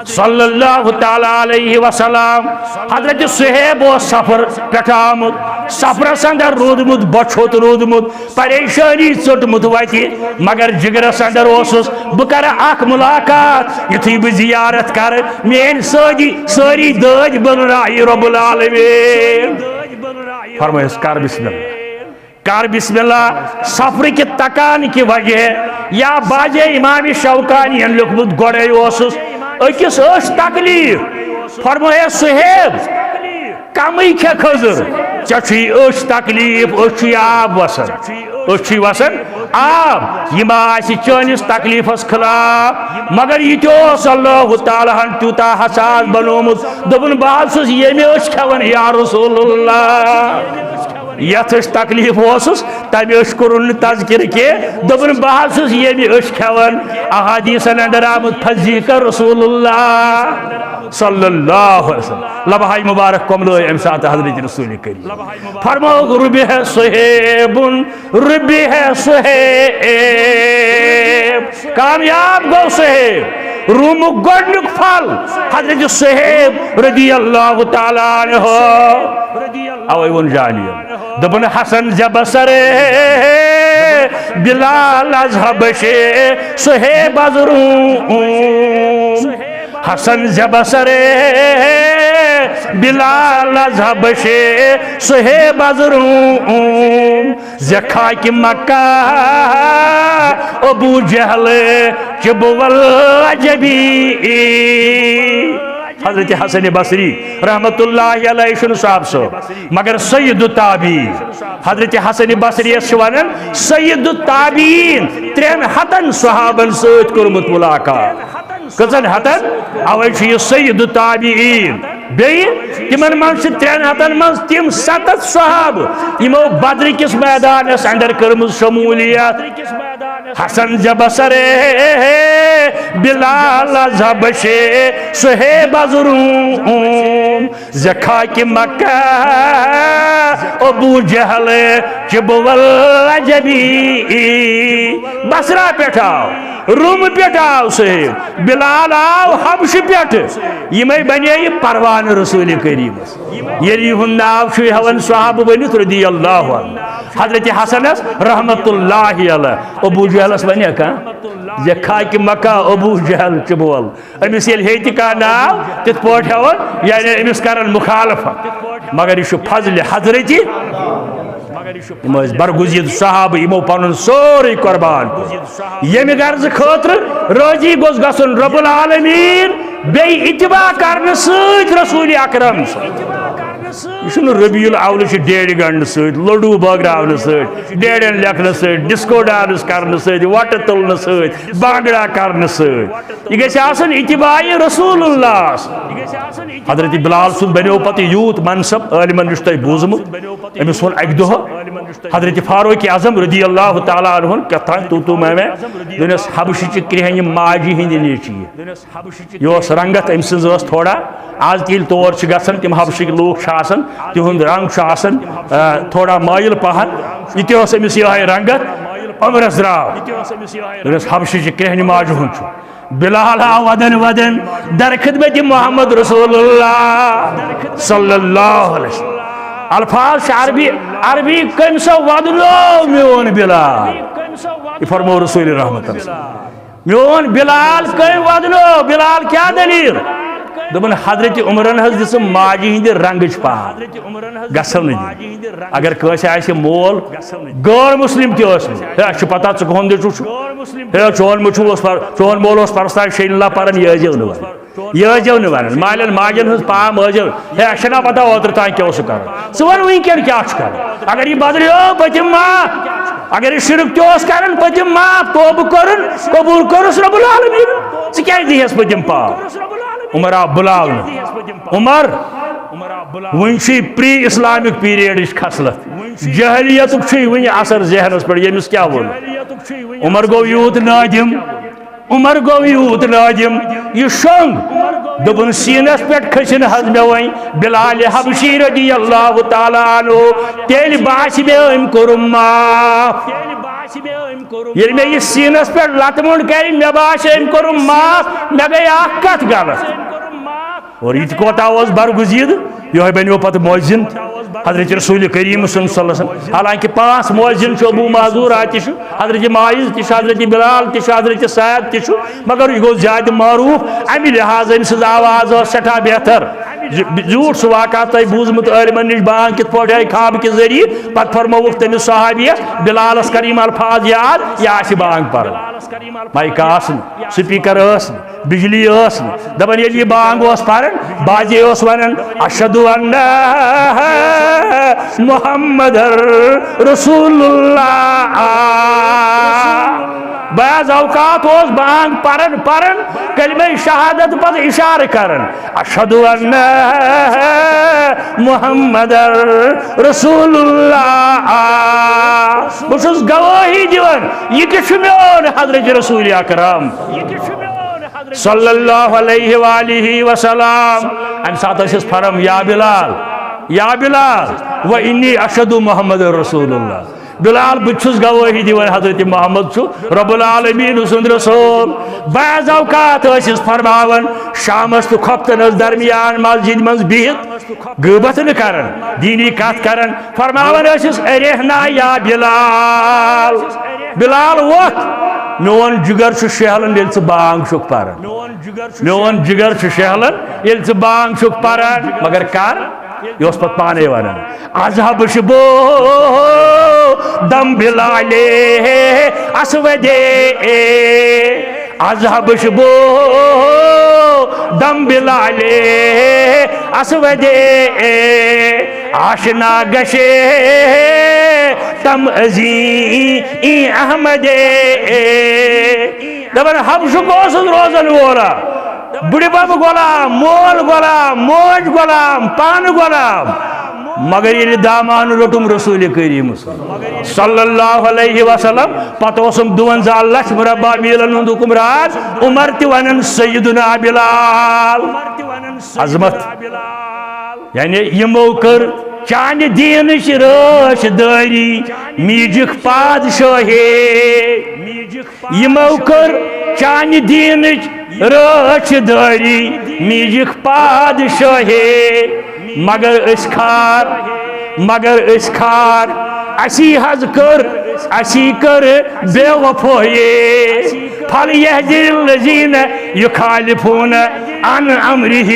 صلی اللہ تعالیٰ علیہ وسلم۔ حضرت صہیب اوس سفر پٮ۪ٹھ آمُت، سفرس اندر روٗدمُت، بۄچھِ ہوٚت روٗدمُت، پریشانی ژٔٹمُت وتہِ، مگر جگرس اندر اوسُس، بہٕ کرٕ اکھ ملاقات، یُتھُے بہٕ زیارت کرٕ، میٲنۍ سٲری، سٲری دٲدۍ بلراے رب العالمین۔ فرمٲیِس، کر بسم اللہ، کر بسم اللہ۔ سفرٕکہِ تکان کہِ وجہ یا بعض امام شوکانین لیوٚکھمُت گۄڈے اوسُس، أکِس ٲس تکلیف، فرمٲیِس، صہیب، کمٕے کھےٚ خضر، ژےٚ چھُے أچھ تکلیف، أچھ چھُے آب وسان، أچھ چھُے وسان آب، یہِ ما آسہِ چٲنِس تکلیفس خلاف؟ مگر یہِ تہِ اوس اللہ تعالیٰ ہن تیوٗتاہ حساس بنوومُت، دوٚپُن، بہٕ حظ چھُس ییٚمہِ أچھ کھٮ۪وان یا رسول اللہ۔ یتھ أچھ تکلیف اوسُس، تمہِ أچھ کوٚرُن نہٕ تذکرٕ کینٛہہ، دوٚپُن، بہٕ حظ چھُس ییٚمہِ أچھ کھٮ۪وان۔ احادیثن اندر آمُت، فضیق رسول اللہ صلی اللہ علیہ وسلم۔ لبہٕ ہاے مبارک کۄملٲے امہِ ساتہٕ حضرت رسول کریم۔ فرمووُکھ، ربح صہیب، ربح صہیب، کامیاب گوٚو صہیب۔ رومُک گۄڈنیُک پھل حضرت صہیب رضی اللہ تعالیٰ عنہ۔ اوے ووٚن جانیو، دوٚپُن، حسن زِ بصر بلال از حبشِ صہیب از روم۔ حسن زِ بصر بلال از حبشِ صہیب از روم، ز خاکِ مکہ ابو جہل چہ بول عجبی۔ حضرت حسن بصری رحمت اللہ علیہ چھُنہٕ صاحب صٲب، مگر سید التابعین۔ حضرت حسن بصری یس چھِ ونان سید التابعین۔ ترٛٮ۪ن ہتن صحابن سۭتۍ کوٚرمُت ملاقات۔ کٔژن ہتن؟ اوے چھُ یہِ سید التابعین۔ بیٚیہِ تِمن منٛز چھِ ترٛٮ۪ن ہتن منٛز تِم ستتھ صحابہٕ، یِمو بدر کِس میدانس اندر کٔرمٕژ شمولیت۔ حسن زِ بصر بلال از حبشِ صہیب از روم، ز خاکِ مکہ ابو جہل چہ بول عجبی۔ بصرہ پٮ۪ٹھ آو، روم پٮ۪ٹھ آو صہیب، بلال آو حبشہ پٮ۪ٹھ۔ یِمے بنے یہِ پروانہٕ رسول کریمس۔ ییٚلہِ یِہُنٛد ناو چھُ ہٮ۪وان صحابہٕ ؤنِتھ رضی اللہ عنہ۔ حضرت حسنس رحمت اللہ علیہ، ابو جہلس ونیا کانٛہہ زِ خاکِ مکہ ابو جہل چہ بول۔ أمِس ییٚلہِ ہیٚتہِ کانٛہہ ناو تِتھ پٲٹھۍ ہٮ۪وان، یعنی أمِس کران مخالفت۔ مگر یہِ چھُ فضلِ حضرتی۔ یِم ٲسۍ برگزید صحابہٕ، یِمو پنُن سورُے قربان کوٚر۔ ییٚمہِ غرضہٕ خٲطرٕ رٲضی گوٚژھ گژھُن رب العالمین، بیٚیہِ اتباع کرنہٕ سۭتۍ رسول اکرم صلی اللہ علیہ وسلم۔ یہِ چھُنہٕ ربیع الاول چھُ ڈیڈِ گنڈنہٕ سۭتۍ، لڈو بٲگراونہٕ سۭتۍ، ڈیڈٮ۪ن لیکھنہٕ سۭتۍ، ڈسکو ڈانس کرنہٕ سۭتۍ، وۄٹہٕ تُلنہٕ سۭتۍ، بانگڑا کرنہٕ سۭتۍ۔ یہِ گژھِ آسُن اتباعِ رسول اللہ۔ حضرت بلال سُنٛد بنیو پتہٕ یوٗت منصب، عٲلمن نِش تۄہہِ بوٗزمُت۔ أمِس ووٚن اکہِ دۄہ حضرت فاروق اعظم رضی اللہ تعالیٰ عنہ کیٛاہ تام تو تو میں میں، دوٚپنس، حبشہِ چہِ کرٛیٚہنہِ ماجہِ ہٕنٛدِ نیٚچوِ۔ یہِ اوس رنگت أمۍ سٕنٛز ٲس تھوڑا، از تہِ ییٚلہِ تور چھِ گژھان، تِم حبشٕکۍ لوٗکھ چھِ آسان، تِہُنٛد رنگ چھُ آسان، آ، تھوڑا مٲیِل پہن۔ یہِ تہِ اوس أمِس یِہوٚے رنگت۔ عمرس درٛاو۔ دوٚپنس، حبشہِ چہِ کرٛیٚہنہِ ماجہِ ہُنٛد چھُ۔ بلال آو ودن ودن در خدمت محمد رسول اللہ صلی اللہ علیہ وسلم۔ الفاظ چھِ عربی، عربی کٔمۍ سا وَدنو میون بلال؟ یہِ فرموو رسول رحمت۔ میون بلال کٔمۍ وَدنو؟ بلال کیٛاہ دٔلیٖل؟ دوٚپُن، حضرت عمرن حظ دِژٕ ماجہِ ہِنٛدِ رنٛگٕچ پاو۔ گژھو نہٕ دِنۍ۔ اگر کٲنٛسہِ آسہِ مول، غٲر مسلم تہِ ٲسِن، ہے، اَسہِ چھُ پتہ ژٕ کٕہُنٛد نیٚچوٗ چھُکھ۔ ہے، چون نیٚچوٗ اوس پر-، چون مول اوس پرستار شیٚیہِ لَٹہِ پران، یہِ ٲسۍزیو نہٕ وَنان۔ یہِ ٲسۍزیو نہٕ وَنان۔ مالٮ۪ن ماجٮ۪ن ہٕنٛز پاو مہٕ ٲسۍزیو۔ ہے، اَسہِ چھَنا پتہ اوترٕ تام کیٛاہ اوسُکھ کران۔ ژٕ وَن وٕنۍکٮ۪ن کیٛاہ چھُ کران۔ اگر یہِ بدلیو، پٔتِم معاف۔ اگر یہِ شرک تہِ اوس کران، پٔتِم معاف۔ توبہٕ کوٚرُن، قبوٗل کوٚرُس رب العالمین۔ ژٕ کیٛازِ دِیٖہَس پٔتِم پاو؟ عمر آو بُلاونہٕ۔ عمر، وٕنہِ چھُے pre Islamic periodٕچ خصلت۔ جہلیتُک چھُے وٕنہِ اثر ذہنس پٮ۪ٹھ، ییٚمِس کیٛاہ ووٚن۔ عمر گوٚو یوٗت نادم، عمر گوٚو یوٗت نادم، یہِ شۄنٛگ۔ دوٚپُن، سیٖنس پٮ۪ٹھ کھٔسِن حض مےٚ وۄنۍ بلال حبشی رضی اللہ تعالیٰ عنہ، تیٚلہِ باسہِ مےٚ أمۍ کوٚرُم معاف۔ ییٚلہِ مےٚ یہِ سیٖنس پٮ۪ٹھ لتہٕ موٚنٛڈ کرِ، مےٚ باسہِ أمۍ کوٚرُم معاف، مےٚ گٔے اکھ کتھ غلط۔ اور یہِ تہِ کوتاہ اوس برگزیدٕ، یِہوٚے بنیو پتہٕ مؤذن حضرت رسول کریم صلی اللہ علیہ وسلم۔ حالانکہ پانٛژھ مؤذن چھُ، ابو محذورہ تہِ چھُ، حضرت معاذ تہِ چھُ، حضرت بلال تہِ چھُ، حضرت سعد تہِ چھُ، مگر یہِ گوٚو زیادٕ معروف، امہِ لحاظہٕ أمۍ سٕنٛز آواز ٲس سٮ۪ٹھاہ بہتر۔ زِ-، زیوٗٹھ سُہ واقعہ تۄہہِ بوٗزمُت عٲلمن نِش، بانگ کِتھ پٲٹھۍ آیہِ خواب کہِ ذٔریعہٕ، پتہٕ فرمووُکھ تٔمِس صحابیَس، بلالس کر یِم الفاظ یاد، یہِ آسہِ بانگ پران۔ مایکہٕ آسہٕ نہٕ، سپیکر ٲس نہٕ، بجلی ٲس نہٕ۔ دپان ییٚلہِ یہِ بانگ اوس پران، بازے اوس ونان، "اشہد ان محمد رسول اللہ۔" بعض اوقات اوس بانگ پران پران کلمہ شہادت پتہٕ اشارٕ کران، "اشہد ان محمد رسول اللہ۔" بہٕ چھُس گوٲہی دِوان، یہِ تہِ چھُ میون حضرت رسول اکرم۔ صلی اللہ علیہ وآلہ وسلم۔ امہِ ساتہٕ ٲسِس فرم، "یا بلال، یا بلال، و انی اشہد محمد رسول اللہ۔" بلال، بہٕ تہِ چھُس گوٲہی دِوان حضرت محمد چھُ رب العالمین سُنٛد رسول۔ بعض اوقات ٲسِس فرماوان، شامس تہٕ خۄفتن ٲس درمیان مسجد منٛز بِہِتھ غیبت نہٕ کران، دینی کتھ کران، فرماوان ٲسِس، "ارحنا یا بلال، بلال وۄتھ، میون جگر چھُ شیہلان ییٚلہِ ژٕ بانگ چھُکھ پران۔" میون جگر چھُ شیہلان ییٚلہِ ژٕ بانگ چھُکھ پران، مگر کر؟ یہِ اوس پتہٕ پانے ونان، "اذہب شبو دم بلال اسود، اذہب شبو دم بلال اسود، آشنا گشے تم ازی احمد۔" دپان حبشُک اوسُس روزن وولا، بُڈِ بب غلام، مول غلام، موج غلام، پانہٕ غلام، مگر ییٚلہِ دامان روٚٹُم رسول کریم صلی اللہ علیہ وسلم، پتہٕ اوسُم دُوَنزاہ لچھ مربع میٖلن ہُنٛد حکمران، عمر تہِ ونان، "سیدنا بلال۔" عظمت۔ یعنی یِمو کٔر چانہِ دیٖنٕچ رٲچھ دٲری، میٖجِکھ پادشٲہی۔ یِمو کٔر چانہِ دیٖنٕچ رٲچھ دٲری، میٖجِکھ پادشٲہی۔ مگر أسۍ کھار، مگر أسۍ کھار، اسی حظ کٔر، اسی کٔر بے وفٲیی۔ فلیحذر الذین یخالفون عن امرہ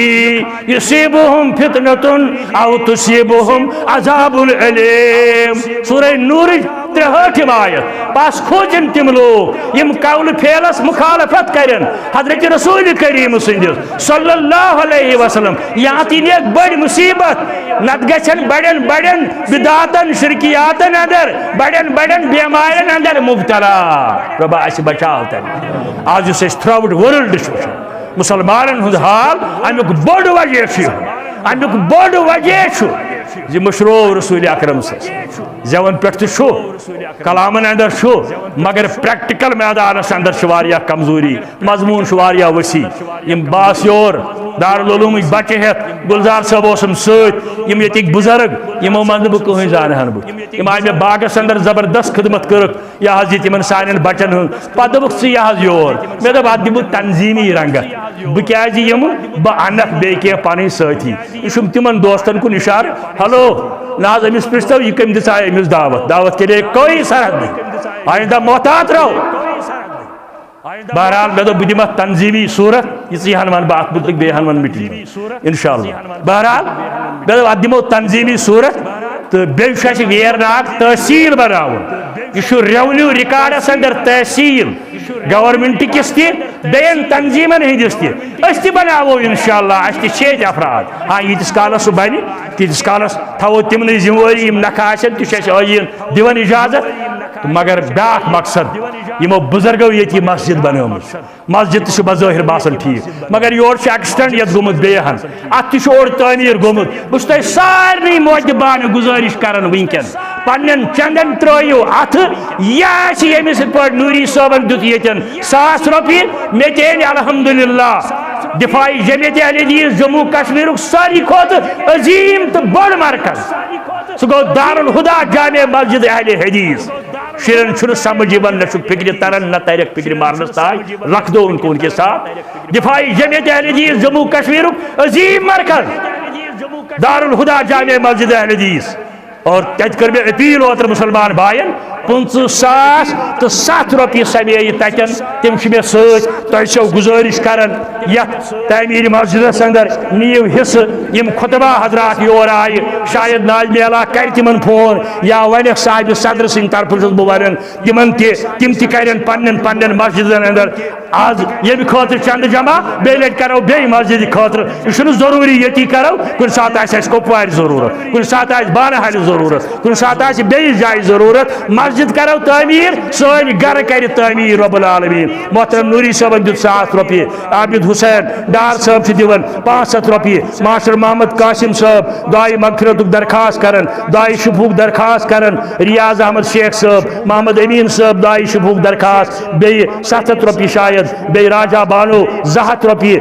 یصیبہم فتنۃ او تصیبہم عذاب الیم۔ سورہ نورٕچ ترٛہٲٹھِم آیت۔ پس کھوژن تِم لوٗکھ یِم قول فعلس مخالفت کرن حضرت رسول کریم سٕنٛدِس صلی اللہ علیہ وسلم۔ یا تہِ نیک بٔڑ مصیبت، نتہٕ گژھن بڑٮ۪ن بڑٮ۪ن بدعاتن، شرکیاتن اندر، بڑٮ۪ن بڑٮ۪ن بیمارن اندر مبتلا۔ رۄبا، اسہِ بچاو تمہِ۔ آز یُس أسۍ throughout world چھُ وٕچھان، مسلمانن ہُنٛد حال، امیُک بوٚڑ وجہ چھُ یِہوٚے۔ امیُک بوٚڑ وجہ چھُ زِ مٔشرو رسول اکرم صلی اللہ علیہ وسلم۔ زیون پٮ۪ٹھ تہِ چھُ، کلامن اندر چھُ، مگر practical میدانس اندر چھِ واریاہ کمزوری۔ مضمون چھُ واریاہ وسیع۔ یِم بس یور دارالعلومٕکۍ بچہٕ ہٮ۪تھ، گُلزار صٲب اوسُم سۭتۍ، یِم ییٚتِکۍ بُزرگ، یِمو منٛز نہٕ بہٕ کٕہٕنۍ زانہٕ ہن بہٕ۔ یِم آیہِ مےٚ باغس اندر زبردست خدمت کٔرٕکھ، یہِ حظ یہِ تِمن سانٮ۪ن بچن ہٕنٛز۔ پتہٕ دوٚپُکھ، "ژٕ یہِ حظ یور۔" مےٚ دوٚپ، "اتھ دِمہٕ بہٕ تنظیٖمی رنگت، بہٕ کیازِ یِمہٕ؟ بہٕ انکھ بیٚیہِ کینٛہہ پنٕنۍ سٲتھی۔" یہِ چھُم تِمن دوستن کُن اشارٕ۔ ہیلو، نہ حظ، أمِس پرٛژھتو، یہِ کٔمۍ دِژ أمِس دعوت؟ دعوت کے لیے کوئی سرحد نہیں۔ آئندہ محتاط رہو۔ بہرحال، مےٚ دوٚپ، بہٕ دِمہٕ اَتھ تنظیٖمی صوٗرت، یِژٕے ہن وَنہٕ بہٕ اَتھ مُتعلِق، بیٚیہِ ہن وَنہٕ meeting منٛز، اِنشاءاللہ۔ بہرحال، مےٚ دوٚپ، اَتھ دِمو تنظیٖمی صوٗرت، تہٕ بیٚیہِ چھُ اَسہِ ویرناگ تحصیٖل بَناوُن۔ یہِ چھُ revenue record-س اَندر تحصیٖل، government کِس تہِ، بیٚیَن تنظیٖمَن ہٕنٛدِس تہِ۔ أسۍ تہِ بَناوو اِنشاءاللہ، اَسہِ تہِ چھِ ییٚتہِ افراد۔ ہاں، ییٖتِس کالَس سُہ بَنہِ، تیٖتِس کالَس تھاوو تِمنٕے ذِمہٕ وٲری، یِم نَکھٕ آسَن، تہِ چھُ اَسہِ ٲییٖن دِوان اِجازت۔ تہٕ مگر بیٛاکھ مقصد، یِمو بُزرگو ییٚتہِ یہِ مسجد بنٲومٕژ۔ مسجد تہِ چھِ بظٲہِر باسان ٹھیٖک، مگر یورٕ چھُ extend یَتھ گوٚمُت بیٚیہِ ہن۔ اَتھ تہِ چھُ اورٕ تعمیٖر گوٚمُت۔ بہٕ چھُس تۄہہِ سارنٕے موجدِ بانہٕ گُزٲرِش کران وٕنکیٚن، پننٮ۪ن چندن ترٲیِو اَتھٕ۔ یہِ آسہِ ییٚمِس یِتھ پٲٹھۍ نوٗری صٲبن دیُت ییٚتٮ۪ن ساس رۄپیہِ، مےٚ تہِ أنۍ الحمدللہ دفاعی جمعیت اہل حدیث جموں کشمیرُک ساروی کھۄتہٕ عظیٖم تہٕ بوٚڑ مرکز۔ سُہ گوٚو دارالہدیٰ جامع مسجد اہل حدیث۔ شُرٮ۪ن چھُنہٕ سمجھ یِوان، نہ چھُ فکرِ تران، نہ ترٮ۪کھ فکرِ مارنس تام۔ رکھ دو ان کو ان کے ساتھ۔ دفاعی جمعیت اہل حدیث جموں کشمیرُک عظیٖم مرکز دارالہدیٰ جامع مسجد اہل حدیث۔ اور تتہِ کٔر مےٚ appeal اوترٕ مسلمان بایَن، پٕنٛژٕہ ساس تہٕ ستھ رۄپیہِ سمے یہِ تتٮ۪ن، تِم چھِ مےٚ سۭتۍ۔ تۄہہِ چھَو گُزٲرِش کران، یتھ تعمیٖر مسجدس اندر نِیِو حصہٕ۔ یِم خطبہ حضرات یور آیہِ، شاید ناز میلا کرِ تِمن فون، یا ونٮ۪کھ صاحب صدر سٕنٛدِ طرفہٕ چھُس بہٕ ونان تِمن تہِ، تِم تہِ کرن پننٮ۪ن پننٮ۪ن مسجدن اندر آز ییٚمہِ خٲطرٕ چندٕ جمع، بیٚیہِ لٹہِ کرو بیٚیہِ مسجدِ خٲطرٕ۔ یہِ چھُنہٕ ضروٗری ییٚتی کرو، کُنہِ ساتہٕ آسہِ اَسہِ کۄپوارِ ضروٗرت، کُنہِ ساتہٕ آسہِ بانہالہِ ضروٗرت، کُنہِ ساتہٕ آسہِ بیٚیِس جایہِ ضروٗرت۔ مسجد کرو تعمیٖر، سٲنۍ گرٕ کرِ تعمیٖر رب العالمین۔ محترم نوری صٲبن دیُت ساس رۄپیہِ، عابد حسین ڈار صٲب چھِ دِوان پانٛژھ ہتھ رۄپیہِ، ماسٹر محمد قاسم صٲب دعائے مغفرتُک درخواست کران، دعائے شفاہُک درخواست کران، ریاض احمد شیخ صٲب، محمد امین صٲب دعائے شفاہُک درخواست، بیٚیہِ ستھ ہتھ رۄپیہِ شاید، بیٚیہِ راجا بانو زٕ ہتھ رۄپیہِ،